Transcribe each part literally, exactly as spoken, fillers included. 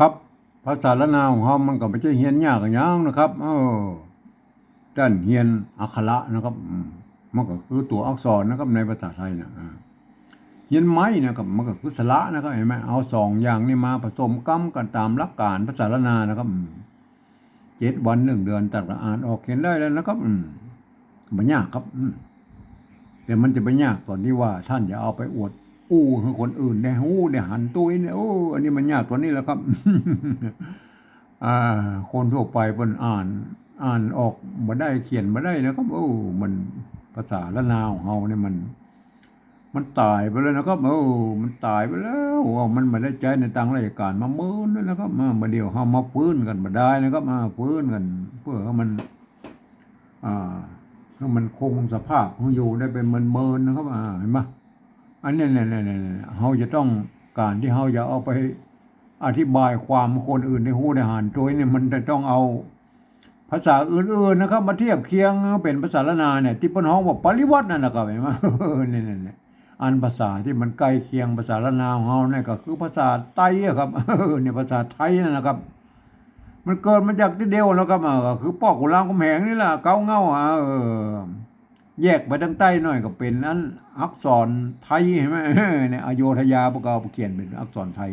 ครับ ภาษาล้านนาของเฮามันก็บ่ใจ้เฮียนยากอะหยังนะครับ เออ ต้านเฮียนอักขระนะครับ อืม มันก็คือตั๋วอักษรนะครับ ในภาษาไทยน่ะ อ่า เฮียนไม้นะครับ มันก็คือสระนะครับ หันก่อ เอาสองอย่างนี้มาผสมกำกั๋นต๋ามหลักก๋านภาษาล้านนานะครับ อืม เจ็ดวันหนึ่งเดือน ต้านก็อ่านออกเขียนได้แล้วนะครับ อืม บ่ยากครับ อืม แต่มันจะไปยากต๋อนตี้ว่าต้านจะเอาไปอวดอู้หื้อคนอื่นได้ฮู้ได้หันตวยเนี่ย โอ้ อันนี้มันยากต๋อนนี้แหละครับ อ่า คนทั่วไปเปิ้นอ่าน อ่านออกบ่ได้ เขียนบ่ได้นะครับ โอ้ มัน ภาษาล้านนาของเฮาเนี่ยมัน มันต๋ายไปแล้วนะครับ โอ้ มันต๋ายไปแล้ว ว่ามันบ่ได้ใจ๊ในตางราชก๋านมาเมินแล้วนะครับ มา บ่าเดี่ยวเฮามาฟื้นกั๋นบ่ดายนะครับ มาฟื้นกั๋น เปื้อหื้อมัน อ่า หื้อมันคงสภาพ หื้ออยู่ได้เป๋นเมินๆ นะครับ อ่า หันก่อ อันนี้ เนี่ยๆๆๆ เฮาจะต้อง ก๋านตี้เฮาจะเอาไปอธิบายความหื้อคนอื่นได้ฮู้ได้หันตวยเนี่ย มันจะต้องเอาภาษาอื่นๆ นะครับ มาเทียบเคียงเป๋นภาษาล้านนาเนี่ย ตี้เปิ้นฮ้องว่าปริวรรตนั่นนะครับ หันก่อ เนี่ยๆๆ อันภาษาตี้มันใก้เคียงภาษาล้านนาของเฮาเนี่ย ก็คือภาษาไตอะครับ เนี่ย ภาษาไตนั่นนะครับ มันเกิดมาจากตี้เดียวแล้วครับ อ่า ก็คือป้อขุนรามคำแหงนี่แหละ เก๊าเหง้า อ่า เออ แยกไปตางใต้หน่อยก็เป๋นอันอักษรไทย หันก่อ เนี่ย อโยธยาพวกเขาเอาไปเขียนเป๋นอักษรไทย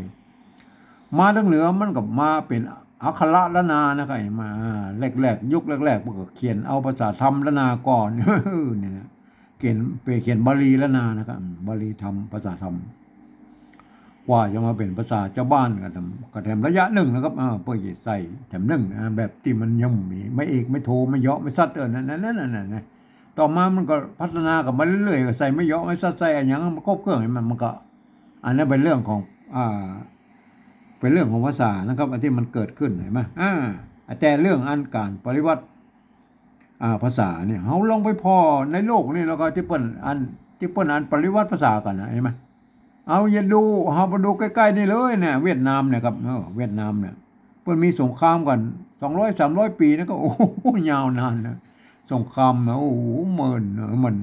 มาตางเหนือมันก็มาเป๋นอักขระล้านนานะครับ หันก่อ อ่า แรกๆ ยุคแรกๆ พวกก็เขียนเอาภาษาธรรมล้านนาก่อน เนี่ยนะ เขียน ไปเขียนบาลีล้านนานะครับ อืม บาลีธรรม ภาษาธรรม กว่าจะมาเป๋นภาษาจาวบ้านก็แถม ก็แถมระยะหนึ่งนะครับ อ่า เปื้อจะใส่แถมหนึ่ง อ่า แบบตี้มันยังบ่มีไม้เอกไม้โทไม้เยาะไม้สัตว์ เออ นั่นๆๆๆๆ ต่อมามันก็พัฒนากั๋นมาเรื่อยๆ ก็ใส่ไม้เยาะไม้สัตว์ ใส่อะหยังมันครบเครื่อง หันก่อ มัน มันก็ อันนั้นเป๋นเรื่องของ อ่า เป๋นเรื่องของภาษานะครับ อันตี้มันเกิดขึ้น หันก่อ อ่า แต่เรื่องอันก๋านปริวรรต อ่า ภาษาเนี่ย เฮาลองไปผ่อในโลกนี่แล้วก็ตี้เปิ้นอัน ตี้เปิ้นอันปริวรรตภาษากั๋นนะ หันก่อ เอา อย่าดู เฮาไปดูใก้ๆ นี่เลยเนี่ย เวียดนามเนี่ยครับ เออ เวียดนามเนี่ย เปิ้นมีสงครามกั๋น สองร้อยสามร้อย ปี๋นะ ก็ โอ้โห ยาวนานนะ สงครามนะ โอ้โห เมินนะ มัน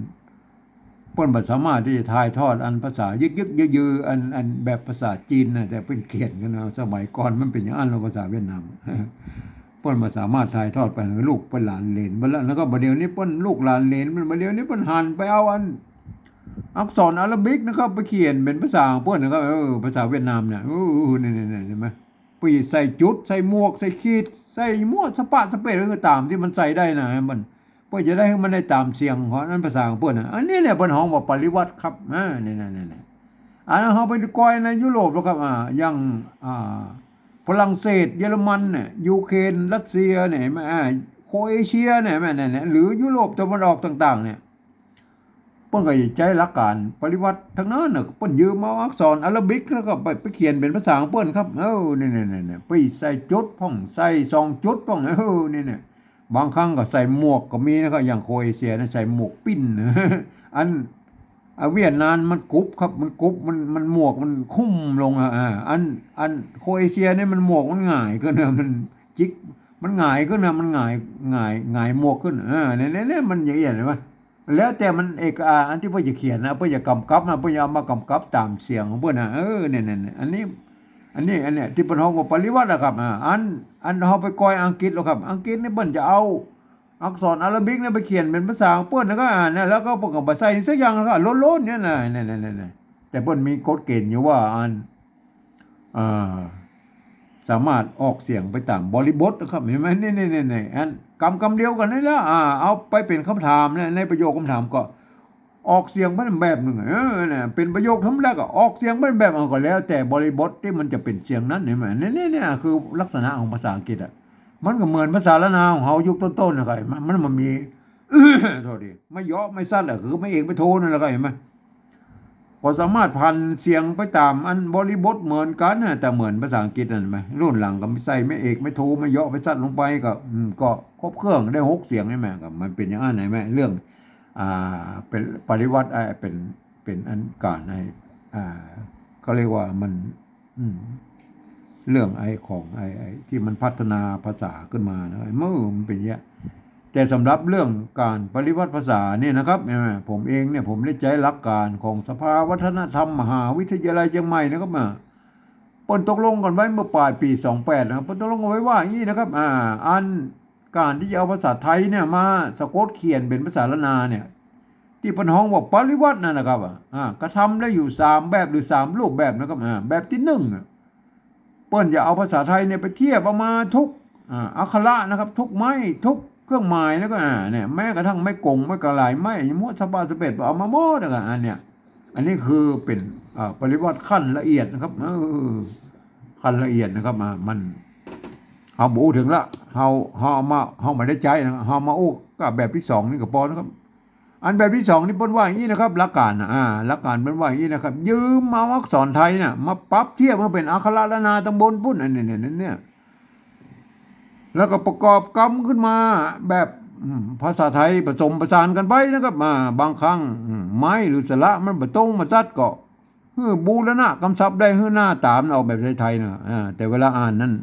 เปิ้นบ่สามารถตี้จะถ่ายทอดอันภาษายึกๆ ยื้อๆ อัน อันแบบภาษาจีนนะ แต่เปิ้นเขียนกั๋นนะ สมัยก่อนมันเป๋นอย่างอั้นเนาะ ภาษาเวียดนาม เปิ้นบ่สามารถถ่ายทอดไปหื้อลูกไปหลานเหลนเปิ้นแล้ว แล้วก็บ่าเดี่ยวนี้เปิ้นลูกหลานเหลนมัน บ่าเดี่ยวนี้เปิ้นหันไปเอาอันอักษรอาราบิกนะครับ ไปเขียนเป๋นภาษาของเปิ้นนะครับ เออ ภาษาเวียดนามเนี่ย เออ เนี่ยๆๆ หันก่อ ไปใส่จุด ใส่หมวก ใส่ขีด ใส่มั่วสะปะสะเปะ ก็ต๋ามตี้มันใส่ได้นะ มัน เปิ้นจะได้หื้อมันได้ต๋ามเสียงของอันภาษาของเปิ้นนะ อันนี้แหละเปิ้นฮ้องว่าปริวรรตครับ อ่า นี่ๆๆๆ อันนั้นเฮาไปก้อยในยุโรปแล้วครับ อ่า อย่าง อ่า ฝรั่งเศส เยอรมันเนี่ย ยูเครน รัสเซียเนี่ย หันก่อ อ่า โครเอเชียเนี่ย หันก่อ เนี่ยๆ หรือยุโรปตะวันออกต่างๆ เนี่ย เปิ้นก็จะใจ๊หลักก๋านปริวรรตตังนั้นน่ะ เปิ้นยืมเอาอักษรอาราบิกแล้วก็ไป ไปเขียนเป๋นภาษาของเปิ้นครับ เออ เนี่ยๆๆๆ ไปใส่จุดพ่อง ใส่สองจุดพ่อง เออ เนี่ยๆ บางครั้งก็ใส่หมวกก็มีนะครับ อย่างโครเอเชียนะ ใส่หมวกปิ้น อัน อ่ะ เวียดนามมันกุบครับ มันกุบ มัน มันหมวกมันคุ้มลงอ่ะ อ่า อัน อันโครเอเชียเนี่ยมันหมวกมันหงายขึ้นนะ มันจิก มันหงายขึ้นนะ มันหงาย หงาย หงายหมวกขึ้น อ่า เนี่ยๆๆ มันอย่างเอี้ย หันก่อ แล้วแต่มันเอก อ่า อันตี้เปิ้นจะเขียนนะ เปิ้นจะก๋ำกับนะ เปิ้นจะเอามาก๋ำกับต๋ามเสียงของเปิ้นนะ เออ เนี่ยๆๆ อันนี้ อันนี้ อันเนี้ย ตี้เปิ้นฮ้องว่าปริวรรตนะครับ อ่า อัน อันเฮาไปก้อยอังกฤษแล้วครับ อังกฤษนี่เปิ้นจะเอาอักษรอาราบิกเนี่ยไปเขียนเป๋นภาษาของเปิ้น แล้วก็ อ่า เนี่ย แล้วก็เปิ้นก็บ่ใส่สักอย่าง แล้วก็โล้นๆ เนี่ยนะ เนี่ยๆๆๆ แต่เปิ้นมีกฎเกณฑ์อยู่ว่าอัน อ่า สามารถออกเสียงไปต๋ามบริบทนะครับ หันก่อ นี่ๆๆๆ อันกำกำเดียวกั๋นนี่แหละ อ่า เอาไปเป๋นกำถามนะ ในประโยคกำถามก็ออกเสียงไปแบบนึ่ง เออ เนี่ย เป๋นประโยคธรรมดาก็ออกเสียงไปแบบ เอา ก็แล้วแต่บริบทตี้มันจะเป๋นเสียงนั้น หันก่อ นี่ๆๆ คือลักษณะของภาษาอังกฤษอะ มันก็เหมือนภาษาล้านนาของเฮายุคต้นๆ นะครับ มัน มัน มันมี โทษที ไม้เยาะไม้สัตว์อะ คือไม้เอกไม้โทนั่นแหละครับ หันก่อ ก็สามารถผันเสียงไปต๋ามอันบริบทเหมือนกั๋นนะ แต่เหมือนภาษาอังกฤษนั่นไหม รุ่นหลังก็ใส่ไม้เอกไม้โทไม้เยาะไม้สัตว์ลงไปก็ อืม ก็ครบเครื่องได้หกเสียง หันก่อ ก็มันเป๋นอย่างอั้น หันก่อ เรื่อง อ่า เป๋นปริวรรต อ่า เป๋น เป๋นอันก๋านใน อ่า เขาเรียกว่ามัน อืม เรื่องไอ้ของไอ้ ไอ้ตี้มันพัฒนาภาษาขึ้นมานะ ไอ้เมื่อมันเป๋นอย่างเงี้ย แต่สำหรับเรื่องก๋านปริวรรตภาษาเนี่ยนะครับ เอ่อ ผมเองเนี่ย ผมได้ใจ๊หลักก๋านของสภาวัฒนธรรมมหาวิทยาลัยเชียงใหม่นะครับ มา เปิ้นตกลงกั๋นไว้เมื่อป๋ายปี๋สองแปดนะครับ เปิ้นตกลงกั๋นไว้ว่าอย่างนี้นะครับ อ่า อันก๋านตี้จะเอาภาษาไทยเนี่ยมาสะกดเขียนเป๋นภาษาล้านนาเนี่ย ตี้เปิ้นฮ้องว่าปริวรรตนั่นนะครับ อ่า อ่า กระทำได้อยู่สามแบบหรือสามรูปแบบนะครับ อ่า แบบตี้นึ่งอะ เปิ้นจะเอาภาษาไทยเนี่ยไปเทียบเอามาทุก อ่า อักขระนะครับ ทุกไม้ ทุกเครื่องหมาย แล้วก็ อ่า เนี่ย แม้กระทั่งไม้กง ไม้กะไหล่ ไม้หยังหมด สะบาสะเบ็ด เอามาหมดนะครับ อันเนี้ย อันนี้คือเป๋น อ่า ปริวรรตขั้นละเอียดนะครับ เออ ขั้นละเอียดนะครับ อ่า มัน เฮาบ่อู้เถิงละ เฮา เฮาเอามา เฮาบ่ได้ใจ๊นะ เฮามาอู้กับแบบตี้สองนี่ก็ปอนะครับ อันแบบตี้สองนี่เปิ้นว่าอย่างนี้นะครับ หลักก๋านนะ อ่า หลักก๋านเปิ้นว่าอย่างนี้นะครับ ยืมเอาอักษรไทยน่ะมาปรับเทียบมาเป๋นอักขระล้านนาตังบนปู๊น อันนี้ เนี่ย เนี่ย แล้วก็ประกอบกำขึ้นมาแบบ อืม ภาษาไทยผสมผสานกั๋นไปนะครับ อ่า บางครั้ง อืม ไม้หรือสระมันบ่ตรงบ่ตัดก็ หื้อบูรณะกำศัพท์ได้ หื้อหน้าต๋ามันออกแบบไทยๆ นะ อ่า แต่เวลาอ่านนั้น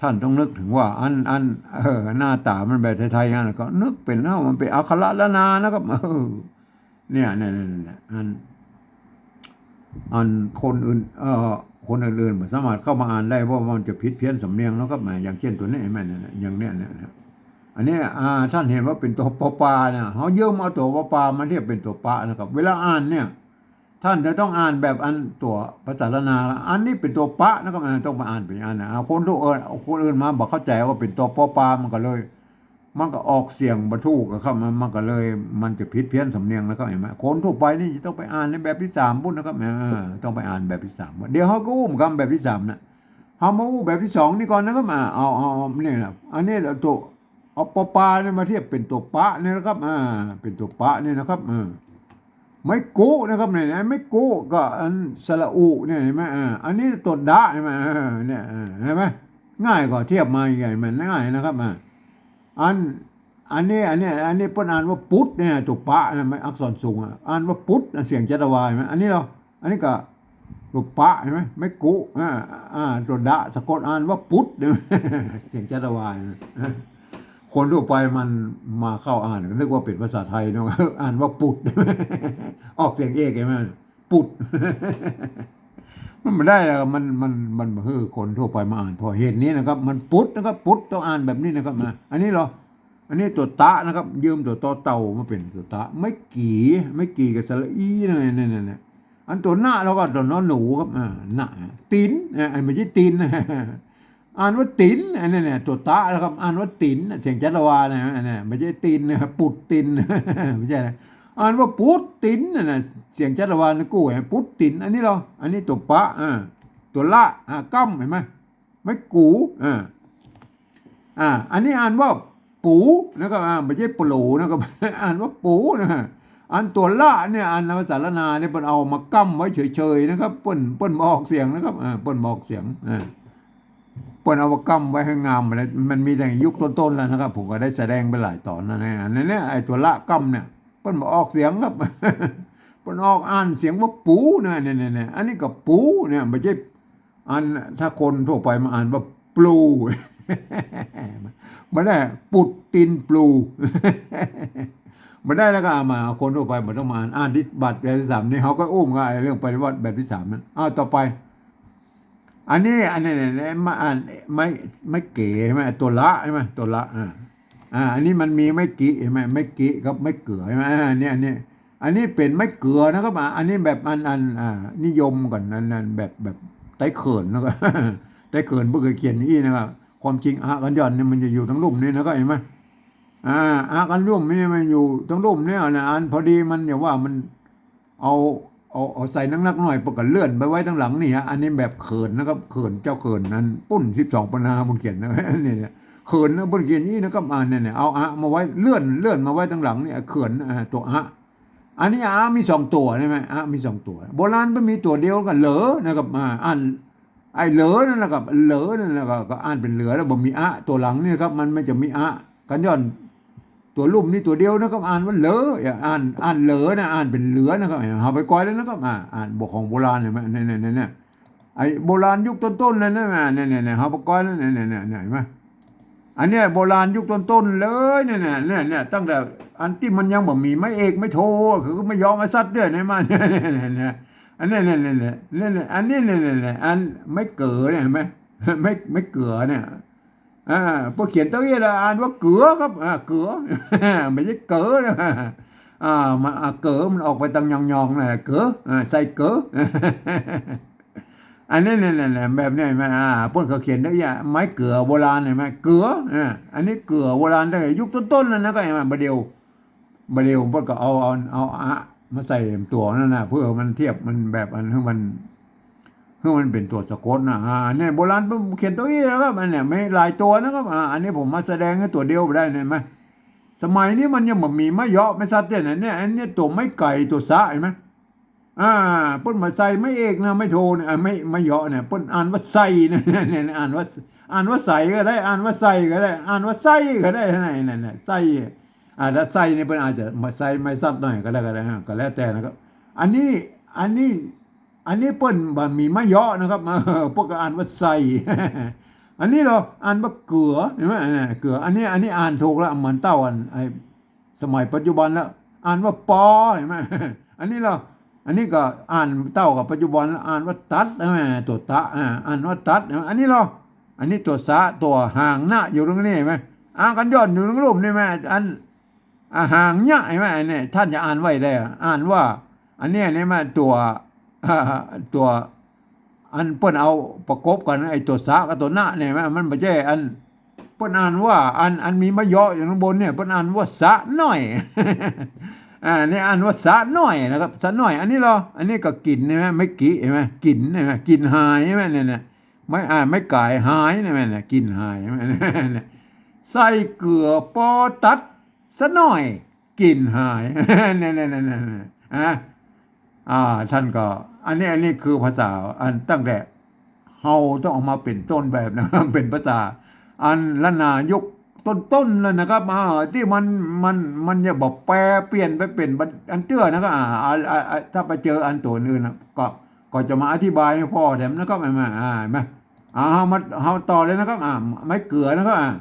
ต้านต้องนึกเถิงว่าอัน อัน เออ หน้าต๋ามันแบบไทยๆ นั่นก็นึกเป๋น เอ้า มันเป๋นอักขระล้านนานะครับ เออ เนี่ย เนี่ย เนี่ย เนี่ย อัน อันคนอื่น เอ่อ คนอื่นๆ บ่สามารถเข้ามาอ่านได้ เพราะว่ามันจะผิดเพี้ยนสำเนียงนะครับ อ่า อย่างเจ้นตั๋วนี้ เห็นไหม เนี่ย อย่างเนี้ย เนี่ย เนี่ย อันนี้ อ่า ต้านหันว่าเป๋นตั๋วปอปาเนี่ย เฮายืมเอาตั๋วปอปามาเทียบเป๋นตั๋วปะนะครับ เวลาอ่านเนี่ย ต้านจะต้องอ่านแบบอันตั๋วภาษาล้านนา อันนี้เป๋นตั๋วปะนะครับ อ่า ต้องไปอ่านเป๋นอันนะ อ่า คนทั่ว เออ คนอื่นมาบ่เข้าใจ๋ว่าเป๋นตั๋วปอปา มันก็เลย มันก็ออกเสียงบ่ถูกอะครับ มัน มันก็เลย มันจะผิดเพี้ยนสำเนียงนะครับ เห็นไหม คนทั่วไปนี่จะต้องไปอ่านในแบบตี้สามปู๊นนะครับ อ่า ต้องไปอ่านแบบตี้สาม เดี๋ยวเฮาก็อู้กำแบบตี้สามนะ เฮามาอู้แบบตี้สองนี่ก่อนนะครับ อ่า เอา เอา เอา นี่นะ อันนี้ตั๋ว เอาปอปาเนี่ยมาเทียบเป๋นตั๋วปะเนี่ยนะครับ อ่า เป๋นตั๋วปะเนี่ยนะครับ อ่า ไม้กุนะครับ เนี่ย ไม้กุกับอันสระอุเนี่ย เห็นไหม อ่า อันนี้ตั๋วดะ เห็นไหม อ่า เนี่ย อ่า เห็นไหม ง่ายกว่า เทียบมาใหญ่ มันง่ายนะครับ อ่า อัน อันนี้ อันนี้ อันนี้เปิ้นอ่านว่าปุดเนี่ย ตั๋วปะนะ มันอักษรสูงอะ อ่านว่าปุดนะ เสียงจัตวา เห็นไหม อันนี้เหรอ อันนี้ก็ตั๋วปะ เห็นไหม ไม้กุ อ่า อ่า ตั๋วดะ สะกดอ่านว่าปุด เห็นไหม เสียงจัตวา เห็นไหม คนทั่วไปมันมาเข้าอ่าน นึกว่าเป๋นภาษาไทยเนาะ อ่านว่าปุด ออกเสียงเอก เห็นไหม ปุด มันบ่ได้แล้ว มัน มัน มันบ่หื้อคนทั่วไปมาอ่าน เพราะเหตุนี้นะครับ มันปุดนะครับ ปุดต้องอ่านแบบนี้นะครับ นะ อันนี้เหรอ อันนี้ตั๋วตะนะครับ ยืมตั๋วตอเต่ามาเป๋นตั๋วตะ ไม้กี่ ไม้กี่กับสระอี นั่น นั่น นั่น นั่น อันตั๋วนะ แล้วก็ตั๋วนอหนูครับ อ่า นะ ตี๋น อ่า อันบ่ใจ้ตี๋น อ่านว่าตี๋น อันนี้เนี่ย ตั๋วตะนะครับ อ่านว่าตี๋น เสียงจัตวานะ อันนี้บ่ใจ้ตี๋นนะ ปุดตี๋น บ่ใจ้นะ อ่านว่าปุดตี๋นนะ เสียงจัตวานะกู้ ปุดตี๋น อันนี้เหรอ อันนี้ตั๋วปะ อ่า ตั๋วละ อ่า กำ เห็นไหม ไม้กู อ่า อ่า อันนี้อ่านว่าปูนะครับ อ่า บ่ใจ้ปลูนะครับ อ่านว่าปูนะ อันตั๋วละเนี่ย อันภาษาล้านนาเนี่ย เปิ้นเอามากำไว้เฉยๆ นะครับ เปิ้น เปิ้นบ่ออกเสียงนะครับ อ่า เปิ้นบ่ออกเสียง อ่า เปิ้นเอามากำไว้หื้องาม มันมีแต่ยุคต้นๆ แล้วนะครับ ผมก็ได้แสดงไปหลายต๋อนแล้วนะ อันนี้เนี่ย ไอ้ตั๋วละกำเนี่ย เปิ้นบ่ออกเสียงครับ เปิ้นออกอ่านเสียงว่าปูนะ เนี่ย เนี่ย เนี่ย อันนี้ก็ปูเนี่ย บ่ใจ้ อันถ้าคนทั่วไปมาอ่านว่าปลู บ่ได้ ปุดตี๋นปลู บ่ได้แล้วก็เอามา คนทั่วไปบ่ต้องมาอ่าน อ่านตี้แบบตี้สามนี่ เฮาก็อู้กับไอ้เรื่องปริวรรตแบบตี้สามนั้น อ้าว ต่อไป อันนี้ อันนี้เนี่ย มาอ่าน ไม้ ไม้เก๋ ใช่ไหม ตั๋วละ ใช่ไหม ตั๋วละ อ่า อ่า อันนี้มันมีไม้กิ ใช่ไหม ไม้กิกับไม้เก๋อ ใช่ไหม อ่า เนี่ย อันนี้ อันนี้เป๋นไม้เก๋อนะครับ อ่า อันนี้แบบอัน อัน อ่า นิยมก่อน อัน อันแบบ แบบไต้เขินนะครับ ไต้เขินเปิ้นเคยเขียนอย่างอี้นะครับ ความจริงอะกัญญอนเนี่ยมันจะอยู่ตังลุ่มนี้นะครับ หันก่อ อ่า อะกัญญอนเนี่ยมันอยู่ตังลุ่มเนี่ยนะ อันพอดีมันอย่างว่ามันเอา เอา เอาใส่หนักๆ หน่อย เปิ้นก็เลื่อนไปไว้ตังหลังนี่ฮะ อันนี้แบบเขินนะครับ เขิน เจ้าเขินนั้นปุ้น สิบสองปันนา เปิ้นเขียนนะ นี่เนี่ย เขินนะ เปิ้นเขียนอย่างอี้นะครับ อ่า เนี่ย เนี่ย เอาอะมาไว้ เลื่อน เลื่อนมาไว้ตังหลังเนี่ย เขิน อ่า ตั๋วอะ อันนี้อะมีสองตั๋วใช่ไหม อะมีสองตั๋ว โบราณเปิ้นมีตั๋วเดียวกับเหลอนะครับ อ่า อ่าน ไอ้เหลอนั่นนะครับ เหลอนั่นนะครับ ก็อ่านเป๋นเหลือแล้ว บ่มีอะตั๋วหลังนี่ครับ มัน มันจะมีอะกัญญอนตั๋วลุ่มนี่ตั๋วเดียวนะครับ อ่านว่าเหลอ อย่าอ่าน อ่านเหลอนะ อ่านเป๋นเหลือนะครับ เฮาไปก้อยแล้วนะครับ อ่า อ่านบทของโบราณ เห็นไหม เนี่ย เนี่ย เนี่ย เนี่ย ไอ้โบราณยุคต้นๆ นั่นนะ เนี่ย เนี่ย เนี่ย เฮาไปก้อยแล้ว เนี่ย เนี่ย เนี่ย เนี่ย หันก่อ อันเนี้ยโบราณยุคต้นๆ เลยเนี่ย เนี่ย เนี่ย เนี่ย ตั้งแต่อันตี้มันยังบ่มีไม้เอกไม้โท คือไม้ยองไอ้สัตว์เนี่ย เนี่ย มา เนี่ย เนี่ย เนี่ย อันนี้เนี่ยเนี่ยเนี่ยเนี่ยเนี่ย อันนี้เนี่ยเนี่ยเนี่ย อันไม้เก๋อเนี่ย เห็นไหม ไม้ ไม้เก๋อเนี่ย อ่า พอเขียนตรงนี้แล้วอ่านว่าเก๋อครับ อ่า เก๋อ ไม่ใช่เก๋อนะ อ่า มัน อ่า เก๋อ มันออกไปตางยองๆ นั่นแหละ เก๋อ อ่า ใส่เก๋อ อันนี้เนี่ยเนี่ยเนี่ย แบบนี้เห็นไหม อ่า เปิ้นก็เขียนตรงนี้ ไม้เก๋อโบราณ เห็นไหม เก๋อ อ่า อันนี้เก๋อโบราณตั้งแต่ยุคต้นๆ นั่นนะ ก็เห็นไหม บ่าเดี่ยว บ่าเดี่ยวเปิ้นก็เอา เอา เอาอะมาใส่ตั๋วนั่นน่ะ เพื่อมันเทียบ มันแบบอัน หื้อมัน หื้อมันเป๋นตั๋วสะกดน่ะ อ่า เนี่ย โบราณเปิ้นเขียนตรงนี้นะครับ อันเนี้ยมีหลายตั๋วนะครับ อ่า อันนี้ผมมาแสดงหื้อตั๋วเดียวบ่ได้ เห็นไหม สมัยนี้มันยังบ่มีไม้เหยาะไม้สัดเนี่ยนะ เนี่ย อันเนี้ยตั๋วไม้ไก่ ตั๋วสะ เห็นไหม อ่า เปิ้นบ่ใส่ไม้เอกนะ ไม้โทเนี่ย อ่า ไม้ ไม้เหยาะเนี่ย เปิ้นอ่านว่าใส่นะ เนี่ย อ่านว่า อ่านว่าใส่ก็ได้ อ่านว่าใส่ก็ได้ อ่านว่าใส่ก็ได้ นั่นน่ะ นั่นน่ะ ใส่ อ่า ถ้าใส่นี่เปิ้นอาจจะมาใส่ไม้สัดหน่อยก็ได้ ก็ได้ฮะ ก็แล้วแต่นะครับ อันนี้ อันนี้ อันนี้เปิ้นบ่มีไม้เหยาะนะครับ เออ พวกก็อ่านว่าใส่ อันนี้เหรอ อ่านว่าเก๋อ เห็นไหม อ่า เก๋อ อันนี้ อันนี้อ่านถูกละ เหมือนเต้าอัน ไอ้ สมัยปัจจุบันแล้ว อ่านว่าปอ เห็นไหม อันนี้เหรอ อันนี้ก็อ่านเต้ากับปัจจุบันแล้ว อ่านว่าตัด เห็นไหม ตั๋วตะ อ่า อ่านว่าตัด เห็นไหม อันนี้เหรอ อันนี้ตั๋วสะ ตั๋วหางนะ อยู่ตรงนี้ เห็นไหม อ่านกั๋นย่อนอยู่ตรงลุ่มนี่ เห็นไหม อัน อ่า หางเนี้ย เห็นไหม อันนี้ท่านจะอ่านไว้ได้อะ อ่านว่า อันเนี้ย นี่มาตั๋ว ตั๋ว อันเปิ้นเอาประกบกั๋น ไอ้ตั๋วสะกับตั๋วนะเนี่ย มัน มันบ่ใจ้อัน เปิ้นอ่านว่า อัน อันมีไม้เหยาะอยู่ข้างบนเนี่ย เปิ้นอ่านว่าสะน้อย อ่า นี่อ่านว่าสะน้อยนะครับ สะน้อย อันนี้เหรอ อันนี้ก็กิ๋น เห็นไหม ไม้กิ๋ เห็นไหม กิ๋น เห็นไหม กิ๋นหาย เห็นไหม เนี่ย เนี่ย ไม้ อ่า ไม้ก๋ายหาย เห็นไหม เนี่ย กิ๋นหาย เห็นไหม เนี่ย ใส่เก๋อปอตัด สะน้อย กิ๋นหาย เนี่ย เนี่ย เนี่ย เนี่ย เนี่ย อ่ะ อ่า ท่านก็ อันนี้ อันนี้คือภาษา อันตั้งแต่ เฮาต้องเอามาเป๋นต้นแบบนะ เป๋นภาษา อันล้านนายุคต้นๆ นั่นนะครับ อ่า ตี้มัน มัน มันจะบ่แปรเปลี่ยนไปเป๋นอันเตื้อนะครับ อ่า อ่า อ่า อ่า ถ้าไปเจออันตั๋วอื่นนะ ก็ ก็จะมาอธิบายหื้อผ่อแถมนะครับ เห็นไหม อ่า เห็นไหม อ่า เฮามา เฮาต่อเลยนะครับ อ่า ไม้เก๋อนะครับ อ่า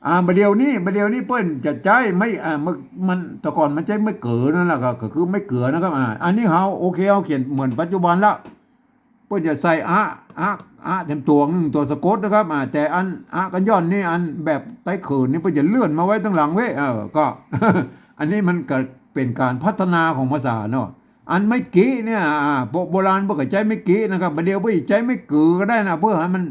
อ่า บ่าเดี่ยวนี้ บ่าเดี่ยวนี้เปิ้นจะใจ๊ไม้ อ่า มัน มัน แต่ก่อนมันใจ๊ไม้เก๋อนั่นแหละ ก็ ก็คือไม้เก๋อนะครับ อ่า อันนี้เฮา โอเค เฮาเขียนเหมือนปัจจุบันละ เปิ้นจะใส่อะ อะ อะแถมตั๋วนึ่งตั๋วสะกดนะครับ อ่า แต่อันอะกั๋นย่อนนี่ อันแบบไตเขินนี่เปิ้นจะเลื่อนมาไว้ตางหลังเว้ย เออ ก็ อันนี้มันก็เป๋นก๋านพัฒนาของภาษาเนาะ อันไม้กิ๋เนี่ย อ่า โบ โบราณเปิ้นก็ใจ๊ไม้กิ๋นะครับ บ่าเดี่ยวเปิ้นใจ๊ไม้เก๋อก็ได้นะ เพื่อหื้อมัน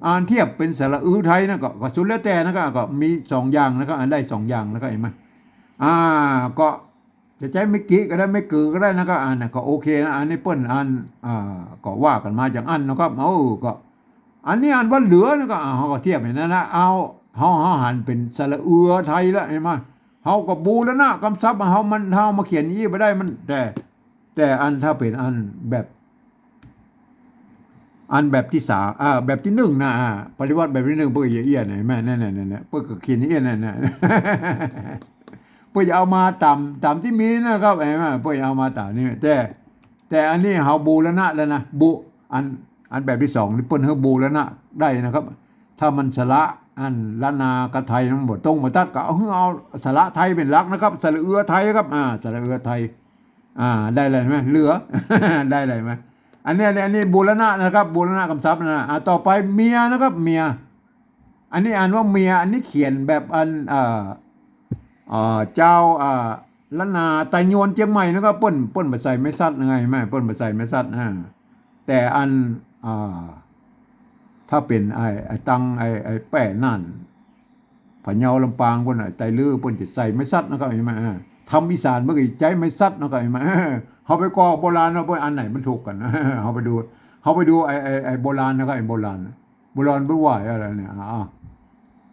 อ่านเทียบเป๋นสระอือไทยนะ ก็ ก็สุดแล้วแต่นะครับ ก็มีสองอย่างนะครับ อ่านได้สองอย่างนะครับ เห็นไหม อ่า ก็จะใจ๊ไม้กิ๋ก็ได้ ไม้เก๋อก็ได้นะครับ อ่า น่ะ ก็โอเคนะ อันนี้เปิ้นอ่าน อ่า ก็ว่ากั๋นมาอย่างอั้นนะครับ เออ ก็ อันนี้อ่านว่าเหลือนะครับ อ่า เฮาก็เทียบอย่างนั้นนะ เอา เฮา เฮาหันเป๋นสระอือไทยละ เห็นไหม เฮาก็บูรณะกำศัพท์ เฮามัน เฮามาเขียนอี้บ่ได้ มัน แต่ แต่อันถ้าเป๋นอันแบบ อันแบบตี้สาม อ่า แบบตี้นึ่งนะ อ่า ปริวรรตแบบตี้นึ่ง เปิ้นจะเอี้ยไหนแม่ นั่นๆๆๆ เปิ้นก็เขียนเอี้ยนั่นน่ะ เปิ้นจะเอามาต๋าม ต๋ามตี้มีนะครับ เห็นไหม เปิ้นจะเอามาต๋ามนี้ แต่ แต่อันนี้เฮาบูรณะแล้วนะ บู อัน อันแบบตี้สองนี่เปิ้นหื้อบูรณะได้นะครับ ถ้ามันสระ อันล้านนากับไทยมันบ่ตรงบ่ตัด ก็เอา หื้อเอาสระไทยเป๋นหลักนะครับ สระอือไทยครับ อ่า สระอือไทย อ่า ได้เลยไหม เหลือ ได้เลยไหม อันนี้ อันนี้ อันนี้บูรณะนะครับ บูรณะกำศัพท์นะ อ่า ต่อไปเมียนะครับ เมีย อันนี้อ่านว่าเมีย อันนี้เขียนแบบอัน เอ่อ เอ่อ จาว เอ่อ ล้านนาไตยวนเจียงใหม่นะครับ เปิ้น เปิ้นบ่ใส่ไม้สัดไง เห็นไหม เปิ้นบ่ใส่ไม้สัด อ่า แต่อัน อ่า ถ้าเป๋นไอ้ ไอ้ตาง ไอ้ ไอ้แป้น่าน พะเยา ลำปาง เปิ้นน่ะ ไตลื้อ เปิ้นจะใส่ไม้สัดนะครับ เห็นไหม อ่า ตางอีสานเปิ้นก็ใจ๊ไม้สัดนะครับ เห็นไหม เฮาไปก่อโบราณเนาะ เปิ้นอันไหนมันถูกกั๋น เฮาไปดู เฮาไปดูไอ้ ไอ้ ไอ้โบราณนะครับ ไอ้โบราณ โบราณเปิ้นว่าอะไรเนี่ย อ่า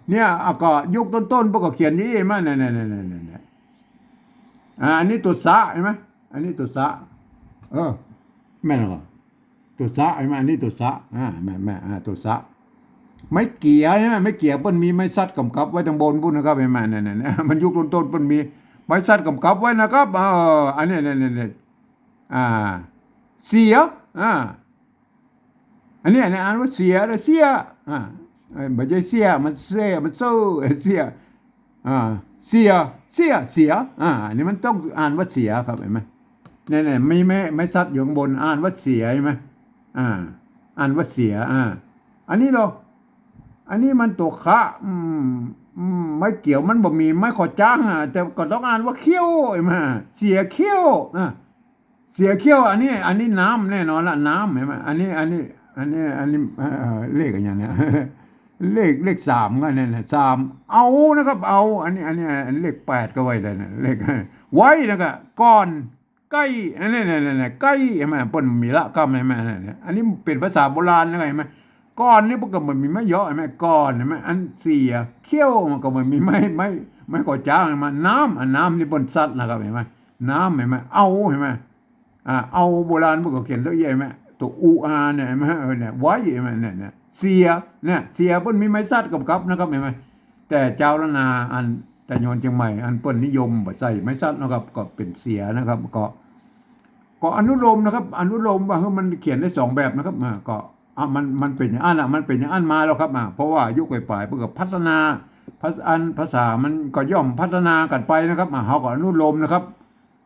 เนี่ย อ่ะ ก็ยุคต้นๆ เปิ้นก็เขียนอย่างนี้ เห็นไหม เนี่ยๆๆๆๆ อ่า อันนี้ตั๋วสะ เห็นไหม อันนี้ตั๋วสะ เออ แม่นก่อ ตั๋วสะ เห็นไหม อันนี้ตั๋วสะ อ่า แม่นๆ อ่า ตั๋วสะ ไม้เก๋อ เห็นไหม ไม้เก๋อ เปิ้นมีไม้สัดก๋ำกับไว้ตางบนปู้นนะครับ เห็นไหม เนี่ยๆๆ มันยุคต้นๆ เปิ้นมีไม้สัดก๋ำกับไว้นะครับ เออ อันนี้ เนี่ยๆๆ อ่า เสีย อ่า อันนี้ อันนี้อ่านว่าเสียนะ เสีย อ่า เอ้ย บ่ใจ้เสีย มันเซ่ มันเซ่อ เสีย อ่า เสีย เสีย เสีย อ่า อันนี้มันต้องอ่านว่าเสียครับ เห็นไหม เนี่ย เนี่ย มีไม้ ไม้สัตว์อยู่ข้างบน อ่านว่าเสียใช่ไหม อ่า อ่านว่าเสีย อ่า อันนี้เหรอ อันนี้มันตั๋วคะ อืม อืม ไม้เกี่ยวมันบ่มี ไม้ขอจ้างอ่ะ แต่ก็ต้องอ่านว่าเขี้ยว ใช่ไหม เสียเขี้ยว อ่ะ เสียเขี้ยว อันนี้ อันนี้น้ำแน่นอนละ น้ำ ใช่ไหม อันนี้ อันนี้ อันนี้ อันนี้ เอ่อ เลขอะไรเนี่ย เลข เลขสามก็เนี่ยนะ สาม เอานะครับ เอา อันนี้ อันนี้ อันเลขแปดก็ไว้ได้นะ เลข ไว้นะครับ ก่อน ใก้ อันนี้ เนี่ย เนี่ย เนี่ย ใก้ ใช่ไหม เปิ้นมีละกำ ใช่ไหม เนี่ย อันนี้เป๋นภาษาโบราณนะ ใช่ไหม ก่อนนี่เปิ้นก็บ่มีไม้เหยาะ ใช่ไหม ก่อน ใช่ไหม อันเสียเขี้ยวมันก็บ่มีไม้ ไม้ ไม้ขอจ้าง ใช่ไหม น้ำ อันน้ำนี่เปิ้นสัตว์นะครับ ใช่ไหม น้ำ ใช่ไหม เอา ใช่ไหม อ่า เอาโบราณเปิ้นก็เขียนตั๋วอี้ ใช่ไหม ตั๋วอูอาเนี่ย ใช่ไหม เออ เนี่ย ไว้ ใช่ไหม เนี่ย เนี่ย เสีย เนี่ย เสียเปิ้นมีไม้สัตว์กำกับนะครับ ใช่ไหม แต่จาวล้านนาอันตะยวนเจียงใหม่อันเปิ้นนิยมบ่ใส่ไม้สัตว์นะครับ ก็เป๋นเสียนะครับ ก็ ก็อนุโลมนะครับ อนุโลมว่า เฮ้ย มันเขียนได้สองแบบนะครับ อ่า ก็ อ่ะ มัน มันเป๋นอย่างอั้นอ่ะ มันเป๋นอย่างอั้นมาแล้วครับ อ่า เพราะว่าอายุก๋อยป๋ายเปิ้นก็พัฒนา ภาษา อัน ภาษามันก็ย่อมพัฒนากั๋นไปนะครับ อ่า เฮาก็อนุโลมนะครับ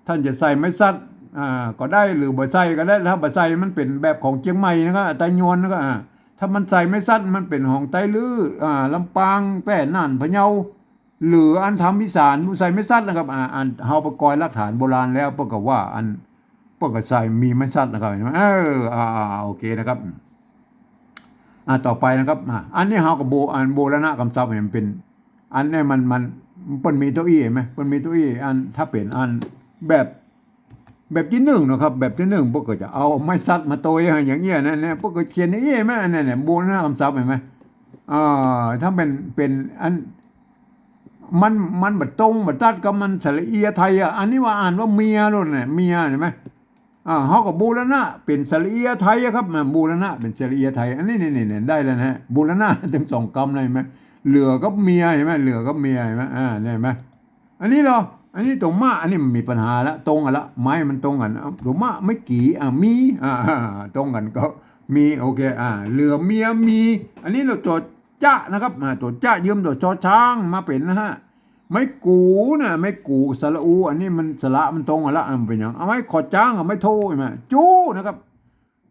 ท่านจะใส่ไม้สัตว์ อ่า ก็ได้ หรือบ่ใส่ก็ได้ ถ้าบ่ใส่มันเป๋นแบบของเจียงใหม่นะครับ ตะยวนนะครับ อ่า ถ้ามันใส่ไม้สัตว์มันเป๋นของไตลื้อ อ่า ลำปาง แป้ น่าน พะเยา หรืออันทำอีสานใส่ไม้สัตว์นะครับ อ่า อันเฮาไปกอยหลักฐานโบราณแล้วเปิ้นก็ว่าอัน เปิ้นก็ใส่มีไม้สัตว์นะครับ เห็นไหม เออ อ่า อ่า โอเคนะครับ อ่า ต่อไปนะครับ อ่า อันนี้เฮาก็บู อันบูรณะกำศัพท์เนี่ยมันเป๋น อันนี้มัน มัน เปิ้นมีตั๋วอี้ เห็นไหม เปิ้นมีตั๋วอี้ อัน ถ้าเป๋นอันแบบ แบบตี้นึ่งนะครับ แบบตี้นึ่งเปิ้นก็จะเอาไม้สัตว์มาตวยอย่างเงี้ยนะ เนี่ย เปิ้นก็เขียนอย่างเงี้ย เห็นไหม อันนี้เนี่ย บูรณะกำศัพท์ เห็นไหม อ่า ถ้าเป๋น เป๋นอัน มัน มันบ่ตรง บ่ตัดกับมันสระเอียะไทยอ่ะ อันนี้ว่าอ่านว่าเมียโลดเนี่ย เมีย เห็นไหม อ่า เฮาก็บูรณะเป๋นสระเอียะไทยอะครับ มาบูรณะเป๋นสระเอียะไทย อันนี้ นี่ นี่ นี่ ได้แล้วนะฮะ บูรณะตึงสองกำเลย เห็นไหม เหลือกับเมีย เห็นไหม เหลือกับเมีย เห็นไหม อ่า เนี่ย เห็นไหม อันนี้เหรอ อันนี้ตั๋วมะ อันนี้มันมีปัญหาละ ตรงกั๋นละ ไม้มันตรงกั๋น เอ้า ตั๋วมะ ไม้กี่ อ่า มี อ่า อ่า ตรงกั๋นก็มี โอเค อ่า เหลือเมียมี อันนี้เหลือตั๋ว จะนะครับ อ่า ตั๋วจะยืมตั๋วชอช้างมาเป๋นนะฮะ ไม้กู๋นะ ไม้กู๋ สระอู อันนี้มันสระมันตรงกั๋นละ อ่า มันเป๋นหยัง เอาไม้ขอจ้างกับไม้โท เห็นไหม จู้นะครับ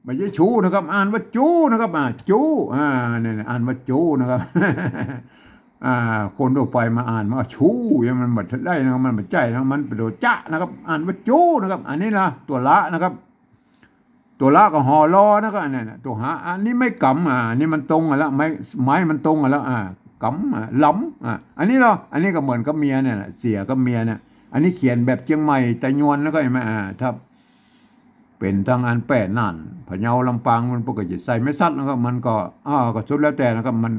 บ่ใจ้ชู้นะครับ อ่านว่าจู้นะครับ อ่า จู้ อ่า เนี่ย อ่านว่าจู้นะครับ อ่า คนทั่วไปมาอ่านว่าชู้ เนี่ย มันบ่ได้นะครับ มันบ่ใจ้นะ มันเป๋นตั๋วจะนะครับ อ่านว่าจู้นะครับ อันนี้นะ ตั๋วละนะครับ ตั๋วละก็หอลอนะครับ อันนี้นะ ตั๋วหา อันนี้ไม้ก๋ำ อ่า อันนี้มันตรงกั๋นละ ไม้ ไม้มันตรงกั๋นละ อ่า ก๋ำ อ่า หลำ อ่า อันนี้เหรอ อันนี้ก็เหมือนกับเมียเนี่ยแหละ เสียกับเมียเนี่ย อันนี้เขียนแบบเจียงใหม่ตะยวนนะครับ เห็นไหม อ่า ถ้าเป๋นตางอันแป้ น่าน พะเยา ลำปาง มันเปิ้นก็จะใส่ไม้สัตว์นะครับ มันก็ อ่า ก็สุดแล้วแต่นะครับ มัน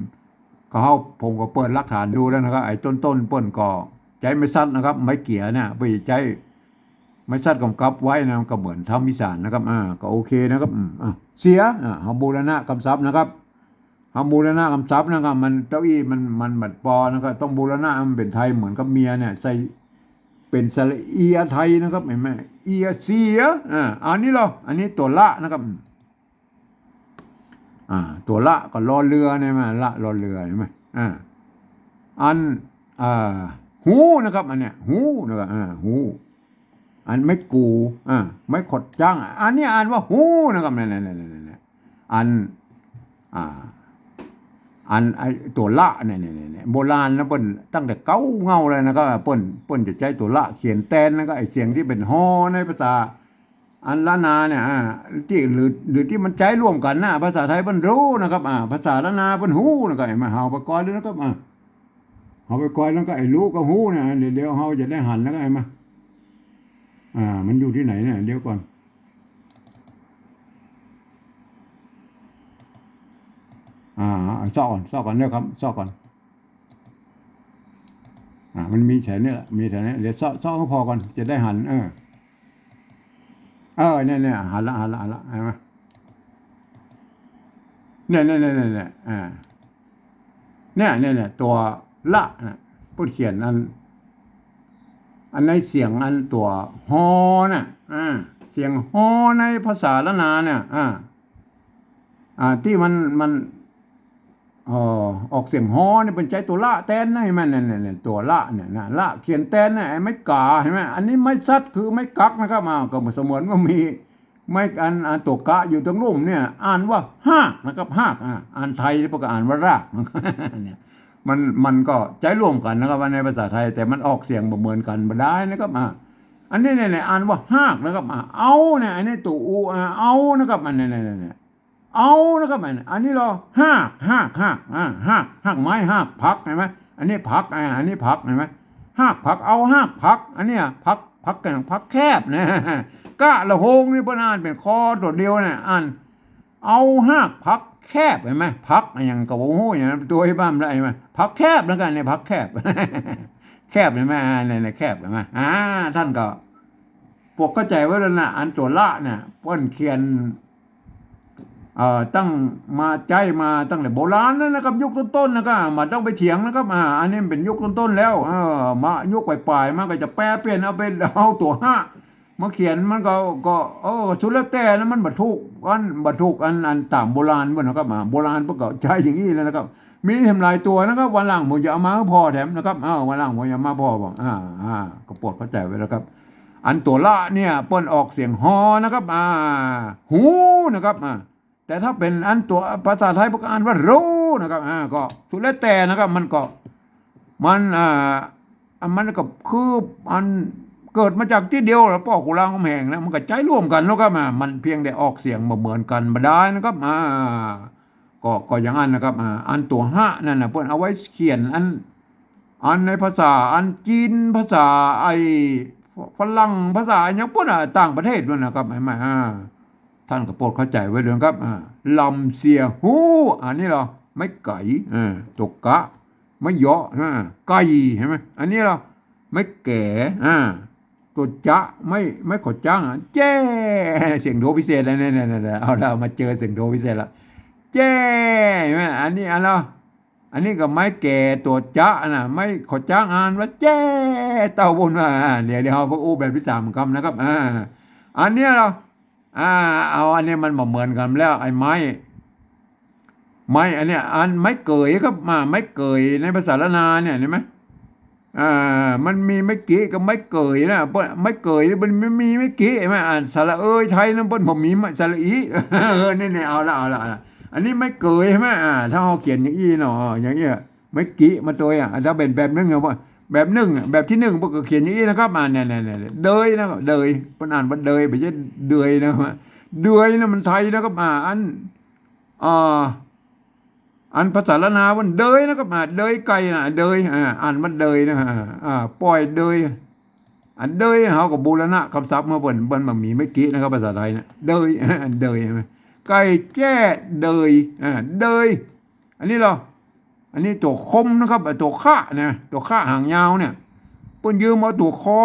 ก็เฮา ผมก็เปิดหลักฐานดูแล้วนะครับ ไอ้ต้นๆ เปิ้นก็ใจ๊ไม้สัตว์นะครับ ไม้เกี่ยเนี่ย เปิ้นใจ๊ไม้สัตว์กำกับไว้นะ มันก็เหมือนทำอีสานนะครับ อ่า ก็โอเคนะครับ อืม อ่ะ เสีย อ่า เฮาบูรณะกำศัพท์นะครับ เฮาบูรณะกำศัพท์นะครับ มัน ตั๋วอี้มัน มันบ่ปอนะครับ ต้องบูรณะมันเป๋นไทยเหมือนกับเมียเนี่ย ใส่เป๋นสระเอียะไทยนะครับ เห็นไหม เอียะเสีย อ่า อันนี้เหรอ อันนี้ตั๋วละนะครับ อ่า ตั๋วละก็รอเรือเนี่ยมา ละรอเรือ เห็นไหม อ่า อัน อ่า ฮูนะครับ อันเนี้ย ฮูนะครับ อ่า ฮู อันไม้กู๋ อ่า ไม้ขอจ้าง อันนี้อ่านว่าฮูนะครับ เนี่ย เนี่ย เนี่ย เนี่ย เนี่ย อัน อ่า อันไอ้ตั๋วละเนี่ย เนี่ย เนี่ย เนี่ย โบราณนะ เปิ้นตั้งแต่เก๊าเง่าเลยนะครับ เปิ้น เปิ้นจะใจ๊ตั๋วละเขียนแตนนะครับ ไอ้เสียงตี้เป๋นฮอในภาษา อันล้านนาเนี่ย อ่า ตี้ หรือ หรือตี้มันใจ๊ร่วมกั๋นนะ ภาษาไทยเปิ้นฮู้นะครับ อ่า ภาษาล้านนาเปิ้นฮู้นะครับ เห็นไหม เฮาไปกอยดูนะครับ อ่า เฮาไปกอยแล้วก็ไอ้ฮู้กับฮู้เนี่ย เดี๋ยว เดี๋ยวเฮาจะได้หันแล้วก็ เห็นไหม อ่า มันอยู่ตี้ไหนเนี่ย เดี๋ยวก่อน อ่า เอาเซาะก่อน เซาะก่อนเด้อครับ เซาะก่อน อ่า มันมีแถวนี้แหละ มีแถวนี้ เดี๋ยวเซาะ เซาะให้ผ่อก่อน จะได้หัน เออ เออ เนี่ย เนี่ย หันละ หันละ หันละ เห็นไหม เนี่ย เนี่ย เนี่ย เนี่ย เนี่ย อ่า เนี่ย เนี่ย เนี่ย ตั๋วละนะ เปิ้นเขียนอัน อันในเสียงอันตั๋วฮอน่ะ อ่า เสียงฮอในภาษาล้านนาเนี่ย อ่า อ่า ตี้มัน มัน เอ่อ ออกเสียงฮอนี่เปิ้นใจ๊ตั๋วละแตนนะ หันก่อ นั่น นั่น นั่น ตั๋วละเนี่ยนะ ละเขียนแตนนะ ไอ้ไม้ก๋า หันก่อ อันนี้ไม้สัตว์คือไม้กักนะครับ อ่า ก็เสมือนว่ามีไม้อัน อันตั๋วกะอยู่ตางลุ่มเนี่ย อ่านว่าฮากนะครับ ฮาก อ่า อันไทยเปิ้นก็อ่านว่าราก เนี่ย มัน มันก็ใจ๊ร่วมกั๋นนะครับ ว่าในภาษาไทย แต่มันออกเสียงบ่เหมือนกั๋นบ่ดายนะครับ อ่า อันนี้เนี่ย อ่านว่าฮากนะครับ อ่า เอาเนี่ย อันนี้ตั๋วอู อ่า เอานะครับ อันนี้เนี่ย เอานะครับ อัน อันนี้ลอ ฮาก ฮาก ฮาก อ่า ฮาก ฮากไม้ ฮากผัก หันก่อ อันนี้ผัก อ่า อันนี้ผัก หันก่อ ฮากผัก เอาฮากผัก อันเนี้ย ผัก ผักแกง ผักแคบนะ กะละโฮงนี่เปิ้นอ่านเป๋นคอตั๋วเดียวเนี่ย อ่าน เอาฮากผักแคบ หันก่อ ผักอะหยังก็บ่ฮู้ อย่างนั้น ตั๋วไอ้บ้านละ หันก่อ ผักแคบแล้วกั๋นเนี่ย ผักแคบ แคบ หันก่อ อ่า เนี่ย เนี่ย แคบ หันก่อ อ่า ต้านก็ปวกเข้าใจ๋ไว้แล้วนะ อันตั๋วละเนี่ย เปิ้นเขียน เอ่อ ตั้งมาใจ๊มาตั้งแต่โบราณแล้วนะครับ ยุคต้นๆ นะครับ บ่ต้องไปเถียงนะครับ อ่า อันนี้มันเป๋นยุคต้นๆ แล้ว เออ มายุคป๋ายๆ มาก็จะแปรเปลี่ยน เอาไป เอาตั๋วฮะมาเขียน มันก็ ก็ เออ สุดแล้วแต่นะ มันบ่ถูก อันบ่ถูก อัน อันต๋ามโบราณเปิ้นนะครับ อ่า โบราณเปิ้นก็ใจ๊อย่างอี้แล้วนะครับ มีแถมหลายตั๋วนะครับ วันหลังผมจะเอามาให้ผ่อแถมนะครับ เออ วันหลังผมจะเอามาผ่อบอก อ่า อ่า ก็ปวกเข้าใจ๋ไว้แล้วครับ อันตั๋วละเนี่ยเปิ้นออกเสียงฮอนะครับ อ่า หูนะครับ อ่า แต่ถ้าเป๋นอันตั๋วภาษาไทยเปิ้นก็อ่านว่ารู้นะครับ อ่า ก็สุดแล้วแต่นะครับ มันก็ มัน อ่า อันมันก็คืออันเกิดมาจากตี้เดียวแล้ว ป้อขุนรามคำแหงนะ มันก็ใจ๊ร่วมกั๋นแล้วครับ อ่า มันเพียงแต่ออกเสียงบ่เหมือนกั๋นบ่ดายนะครับ อ่า ก็ ก็อย่างนั้นนะครับ อ่า อันตั๋วฮะนั่นน่ะ เปิ้นเอาไว้เขียนอัน อันในภาษาอันจีน ภาษาไอ้ฝรั่ง ภาษาอะหยังเปิ้นน่ะ ต่างประเทศนั่นนะครับ หันก่อ อ่า ต้านก็ปวกเข้าใจ๋ไว้ด้วยนะครับ อ่า ลำเสียฮู้ อันนี้ลอ ไม้ไก๋ อ่า ตั๋วกะ ไม้เยาะ อ่า ไก่ หันก่อ อันนี้ลอ ไม้แก๋ อ่า ตั๋วจ๊ะ ไม้ ไม้ขอจ๊าง อ่ะ แจ้ เสียงโทพิเศษแล้วเนี่ย เนี่ย เนี่ย เอาละ มาเจอเสียงโทพิเศษละ แจ้ หันก่อ อันนี้ อันละ อันนี้ก็ไม้แก๋ตั๋วจ๊ะน่ะ ไม้ขอจ๊างอ่านว่าแจ้ เต้าบุญว่า อ่า เดี๋ยว เดี๋ยวเฮาอู้แบบตี้สามกำนะครับ อ่า อันเนี้ยลอ อ่า เอา อันนี้มันบ่เหมือนกั๋นแล้ว ไอ้ไม้ ไม้อันเนี้ย อันไม้เกยครับ อ่า ไม้เกยในภาษาล้านนาเนี่ย หันก่อ อ่า มันมีไม้กิกับไม้เกยนะ เปิ้น ไม้เกยนี่มันมีไม้กิ หันก่อ อ่านสระเอยไทยนะ เปิ้นบ่มีไม้สระอี เออ นี่ นี่ เอาละ เอาละ เอาละ อันนี้ไม้เกยหันก่อ อ่า ถ้าเฮาเขียนอย่างอี้เนาะ อย่างอี้ ไม้กิมาตวย อ่า ถ้าเป๋นแบบนึ่งอะ แบบนึ่งอะ แบบตี้นึ่งเปิ้นก็เขียนอย่างอี้นะครับ อ่า เนี่ย เนี่ย เนี่ย เดยนะครับ เดย เปิ้นอ่านว่าเดย บ่ใจ้เดือยนะครับ เดือยนะมันไทยนะครับ อ่า อัน อ่า อันภาษาล้านนาเปิ้นเดยนะครับ อ่า เดยไก่นะ เดย อ่า อ่านว่าเดยนะ อ่า อ่า ป่อยเดย อันเดยเฮาก็บูรณะกำศัพท์มาเปิ้น เปิ้นบ่มีไม้กินะครับ ภาษาไทยนะ เดย เดย ไก่แจ้เดย อ่า เดย อันนี้ลอ อันนี้ตั๋วคมนะครับ ตั๋วคะนะ ตั๋วคะหางยาวเนี่ย เปิ้นยืมเอาตั๋วคอ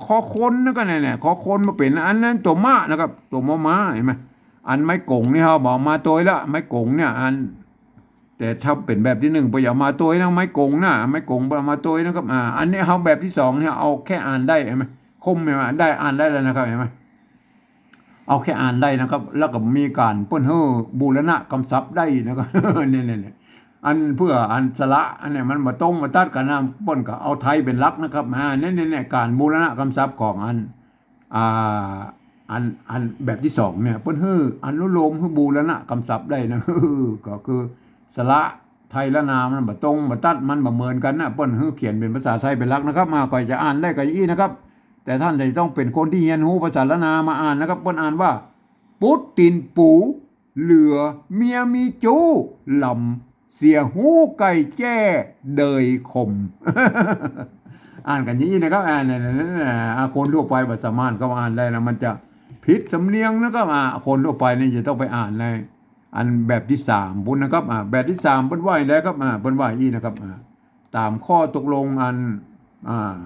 คอคนนะครับ เนี่ย เนี่ย คอคนมาเป๋น อันนั้นตั๋วมะนะครับ ตั๋วมอม้า หันก่อ อันไม้ก๋งนี่เฮาบ่เอามาตวยละ ไม้ก๋งเนี่ย อัน แต่ถ้าเป๋นแบบตี้นึ่งเปิ้นเอามาตวยนะ ไม้ก๋งนะ ไม้ก๋งเปิ้นเอามาตวยนะครับ อ่า อันนี้เฮาแบบตี้สองเนี่ย เอาแค่อ่านได้ หันก่อ คม หันก่อ ได้ อ่านได้แล้วนะครับ หันก่อ เอาแค่อ่านได้นะครับ แล้วก็มีก๋านเปิ้นหื้อบูรณะกำศัพท์ได้นะครับ เนี่ย เนี่ย เนี่ย อันเปื้ออันสระอันเนี่ยมันบ่ตรงบ่ตัดกั๋นนะ เปิ้นก็เอาไทยเป๋นหลักนะครับ อ่า เนี่ย เนี่ย เนี่ย ก๋านบูรณะกำศัพท์ของอัน อ่า อัน อันแบบตี้สองเนี่ย เปิ้นหื้ออนุโลมหื้อบูรณะกำศัพท์ได้นะ ก็คือสระไทยล้านนามันบ่ตรงบ่ตัด มันบ่เหมือนกั๋นนะ เปิ้นหื้อเขียนเป๋นภาษาไทยเป๋นหลักนะครับ มา ก็จะอ่านได้ก็อย่างอี้นะครับ แต่ต้านจะต้องเป๋นคนตี้เฮียนฮู้ภาษาล้านนามาอ่านนะครับ เปิ้นอ่านว่า ปุ๊ดตี๋นปู๋ เหลือเมียมีจู๊ ลำเสียฮู้ไก่แจ้เดยคม อ่านกั๋นอย่างอี้นะครับ อ่า เนี่ย เนี่ย เนี่ย อ่า คนทั่วไปบ่สามารถก็อ่านได้นะ มันจะผิดสำเนียงนะครับ อ่า คนทั่วไปนี่จะต้องไปอ่านในอันแบบตี้สามปู้นนะครับ อ่า แบบตี้สามเปิ้นว่าอย่างใดครับ อ่า เปิ้นว่าอย่างอี้นะครับ อ่า ต๋ามข้อตกลงอัน อ่า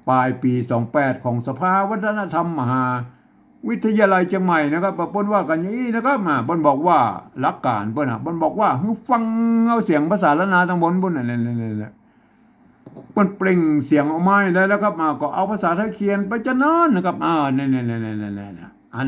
ป๋ายปี๋สองแปดของสภาวัฒนธรรมมหาวิทยาลัยเจียงใหม่นะครับ เปิ้นว่ากั๋นอย่างอี้นะครับ อ่า เปิ้นบอกว่าหลักก๋านเปิ้นอะ เปิ้นบอกว่าหื้อฟังเอาเสียงภาษาล้านนาตังบนปู้นน่ะ เนี่ย เนี่ย เนี่ย เนี่ย เปิ้นเปล่งเสียงออกมาได้แล้วครับ อ่า ก็เอาภาษาไทยเขียนไปจะนั้นนะครับ อ่า เนี่ย เนี่ย เนี่ย เนี่ย เนี่ย เนี่ย อัน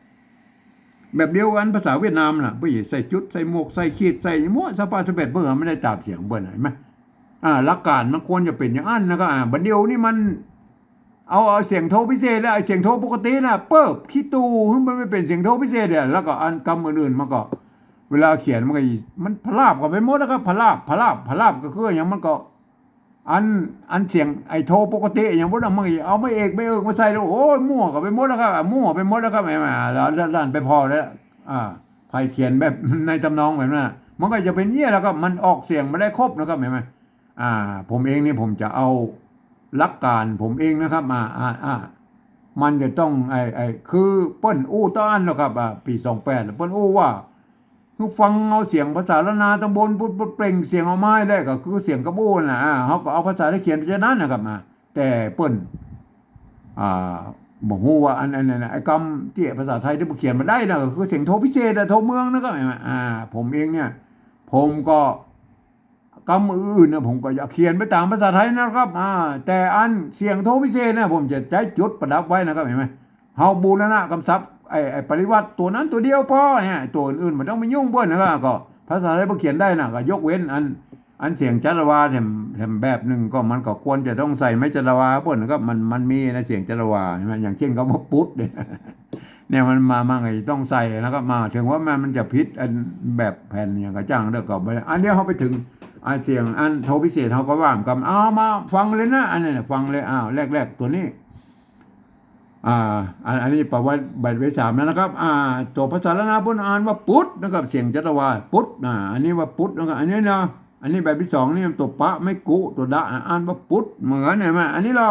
แบบเดียวกั๋นภาษาเวียดนามน่ะ เปิ้นใส่จุด ใส่หมวก ใส่ขีด ใส่หมวก สะปะสะเปด เปิ้นบ่ได้ต๋ามเสียงเปิ้น หันก่อ อ่า หลักก๋านมันควรจะเป๋นอย่างอั้นนะครับ อ่า บ่าเดี่ยวนี้มัน เอา เอาเสียงโทพิเศษแล้ว ไอ้เสียงโทปกติน่ะ เปิ้นขี้ตู่ หื้อมันไปเป๋นเสียงโทพิเศษเนี่ย แล้วก็อันกำอื่นๆ มันก็ เวลาเขียนมันก็ มันผลาบกั๋นไปหมดนะครับ ผลาบ ผลาบ ผลาบก็คืออย่างมันก็ อัน อันเสียงไอ้โทปกติอย่างพวกนั้นมันก็เอาไม้เอก ไม้เอิกมาใส่แล้ว โอ้ย มั่วกั๋นไปหมดนะครับ มั่วไปหมดนะครับ แหม แล้วด้านไปผ่อแล้ว อ่า ใผเขียนแบบในทำนองแบบนั้นน่ะ มันก็จะเป๋นเยียะแล้วครับ มันออกเสียงบ่ได้ครบนะครับ หันก่อ อ่า ผมเองนี่ผมจะเอาหลักก๋านผมเองนะครับ อ่า อ่า อ่า มันจะต้อง ไอ้ ไอ้ คือเปิ้นอู้ตะอั้นแล้วครับ อ่า ปี๋สองแปด เปิ้นอู้ว่า คือฟังเอาเสียงภาษาล้านนาตังบน ปุ๊บ ปุ๊บ เปล่งเสียงออกมาได้ ก็คือเสียงกำอู้น่ะ อ่า เฮาก็เอาภาษาไทยเขียนไปจะนั้นนะครับ อ่า แต่เปิ้น อ่า บ่ฮู้ว่าอัน อันนั้นน่ะ ไอ้กำตี้ภาษาไทยตี้เปิ้นเขียนบ่ได้น่ะ ก็คือเสียงโทพิเศษอะ โทเมืองนะครับ อ่า ผมเองเนี่ย ผมก็ กำอื่นๆ นะ ผมก็จะเขียนไปต๋ามภาษาไทยนะครับ อ่า แต่อันเสียงโทพิเศษนะ ผมจะใจ๊จุดประดับไว้นะครับ หันก่อ เฮาบูรณะกำศัพท์ ไอ้ ไอ้ปริวรรตตั๋วนั้นตั๋วเดียวพอเนี่ย ตั๋วอื่นๆ บ่ต้องไปยุ่งเปิ้นนะครับ ก็ภาษาไทยพอเขียนได้นะ ก็ยกเว้นอัน อันเสียงจัตวาแถม แถมแบบนึ่ง ก็มันก็ควรจะต้องใส่ไม้จัตวาเปิ้นนะครับ มัน มันมีนะ เสียงจัตวา หันก่อ อย่างเช่นกำว่าปุ๊ดเนี่ย เนี่ยมันมา มันก็จะต้องใส่นะครับ มา เถิงว่ามัน มันจะผิดอันแบบแผ่นอย่างกระจ่างเด้อ ก็บ่ได้ อันเดียวเฮาไปเถิง อันเสียงอันโทพิเศษเฮาก็ว่ากัน เอามาฟังเลยนะ อันนี้น่ะ ฟังเลย อ้าว แรกๆ ตั๋วนี้ อ่า อัน อันนี้ประวัติบทที่สามแล้วนะครับ อ่า ตั๋วภาษาล้านนาเปิ้นอ่านว่าปุ๊ดนะครับ เสียงจัตวา ปุ๊ด อ่า อันนี้ว่าปุ๊ดนะครับ อันนี้นะ อันนี้แบบที่สองนี่ตั๋วปะไม้กุ ตั๋วดะ อ่านว่าปุ๊ด เหมือน หันก่อ อันนี้ลอ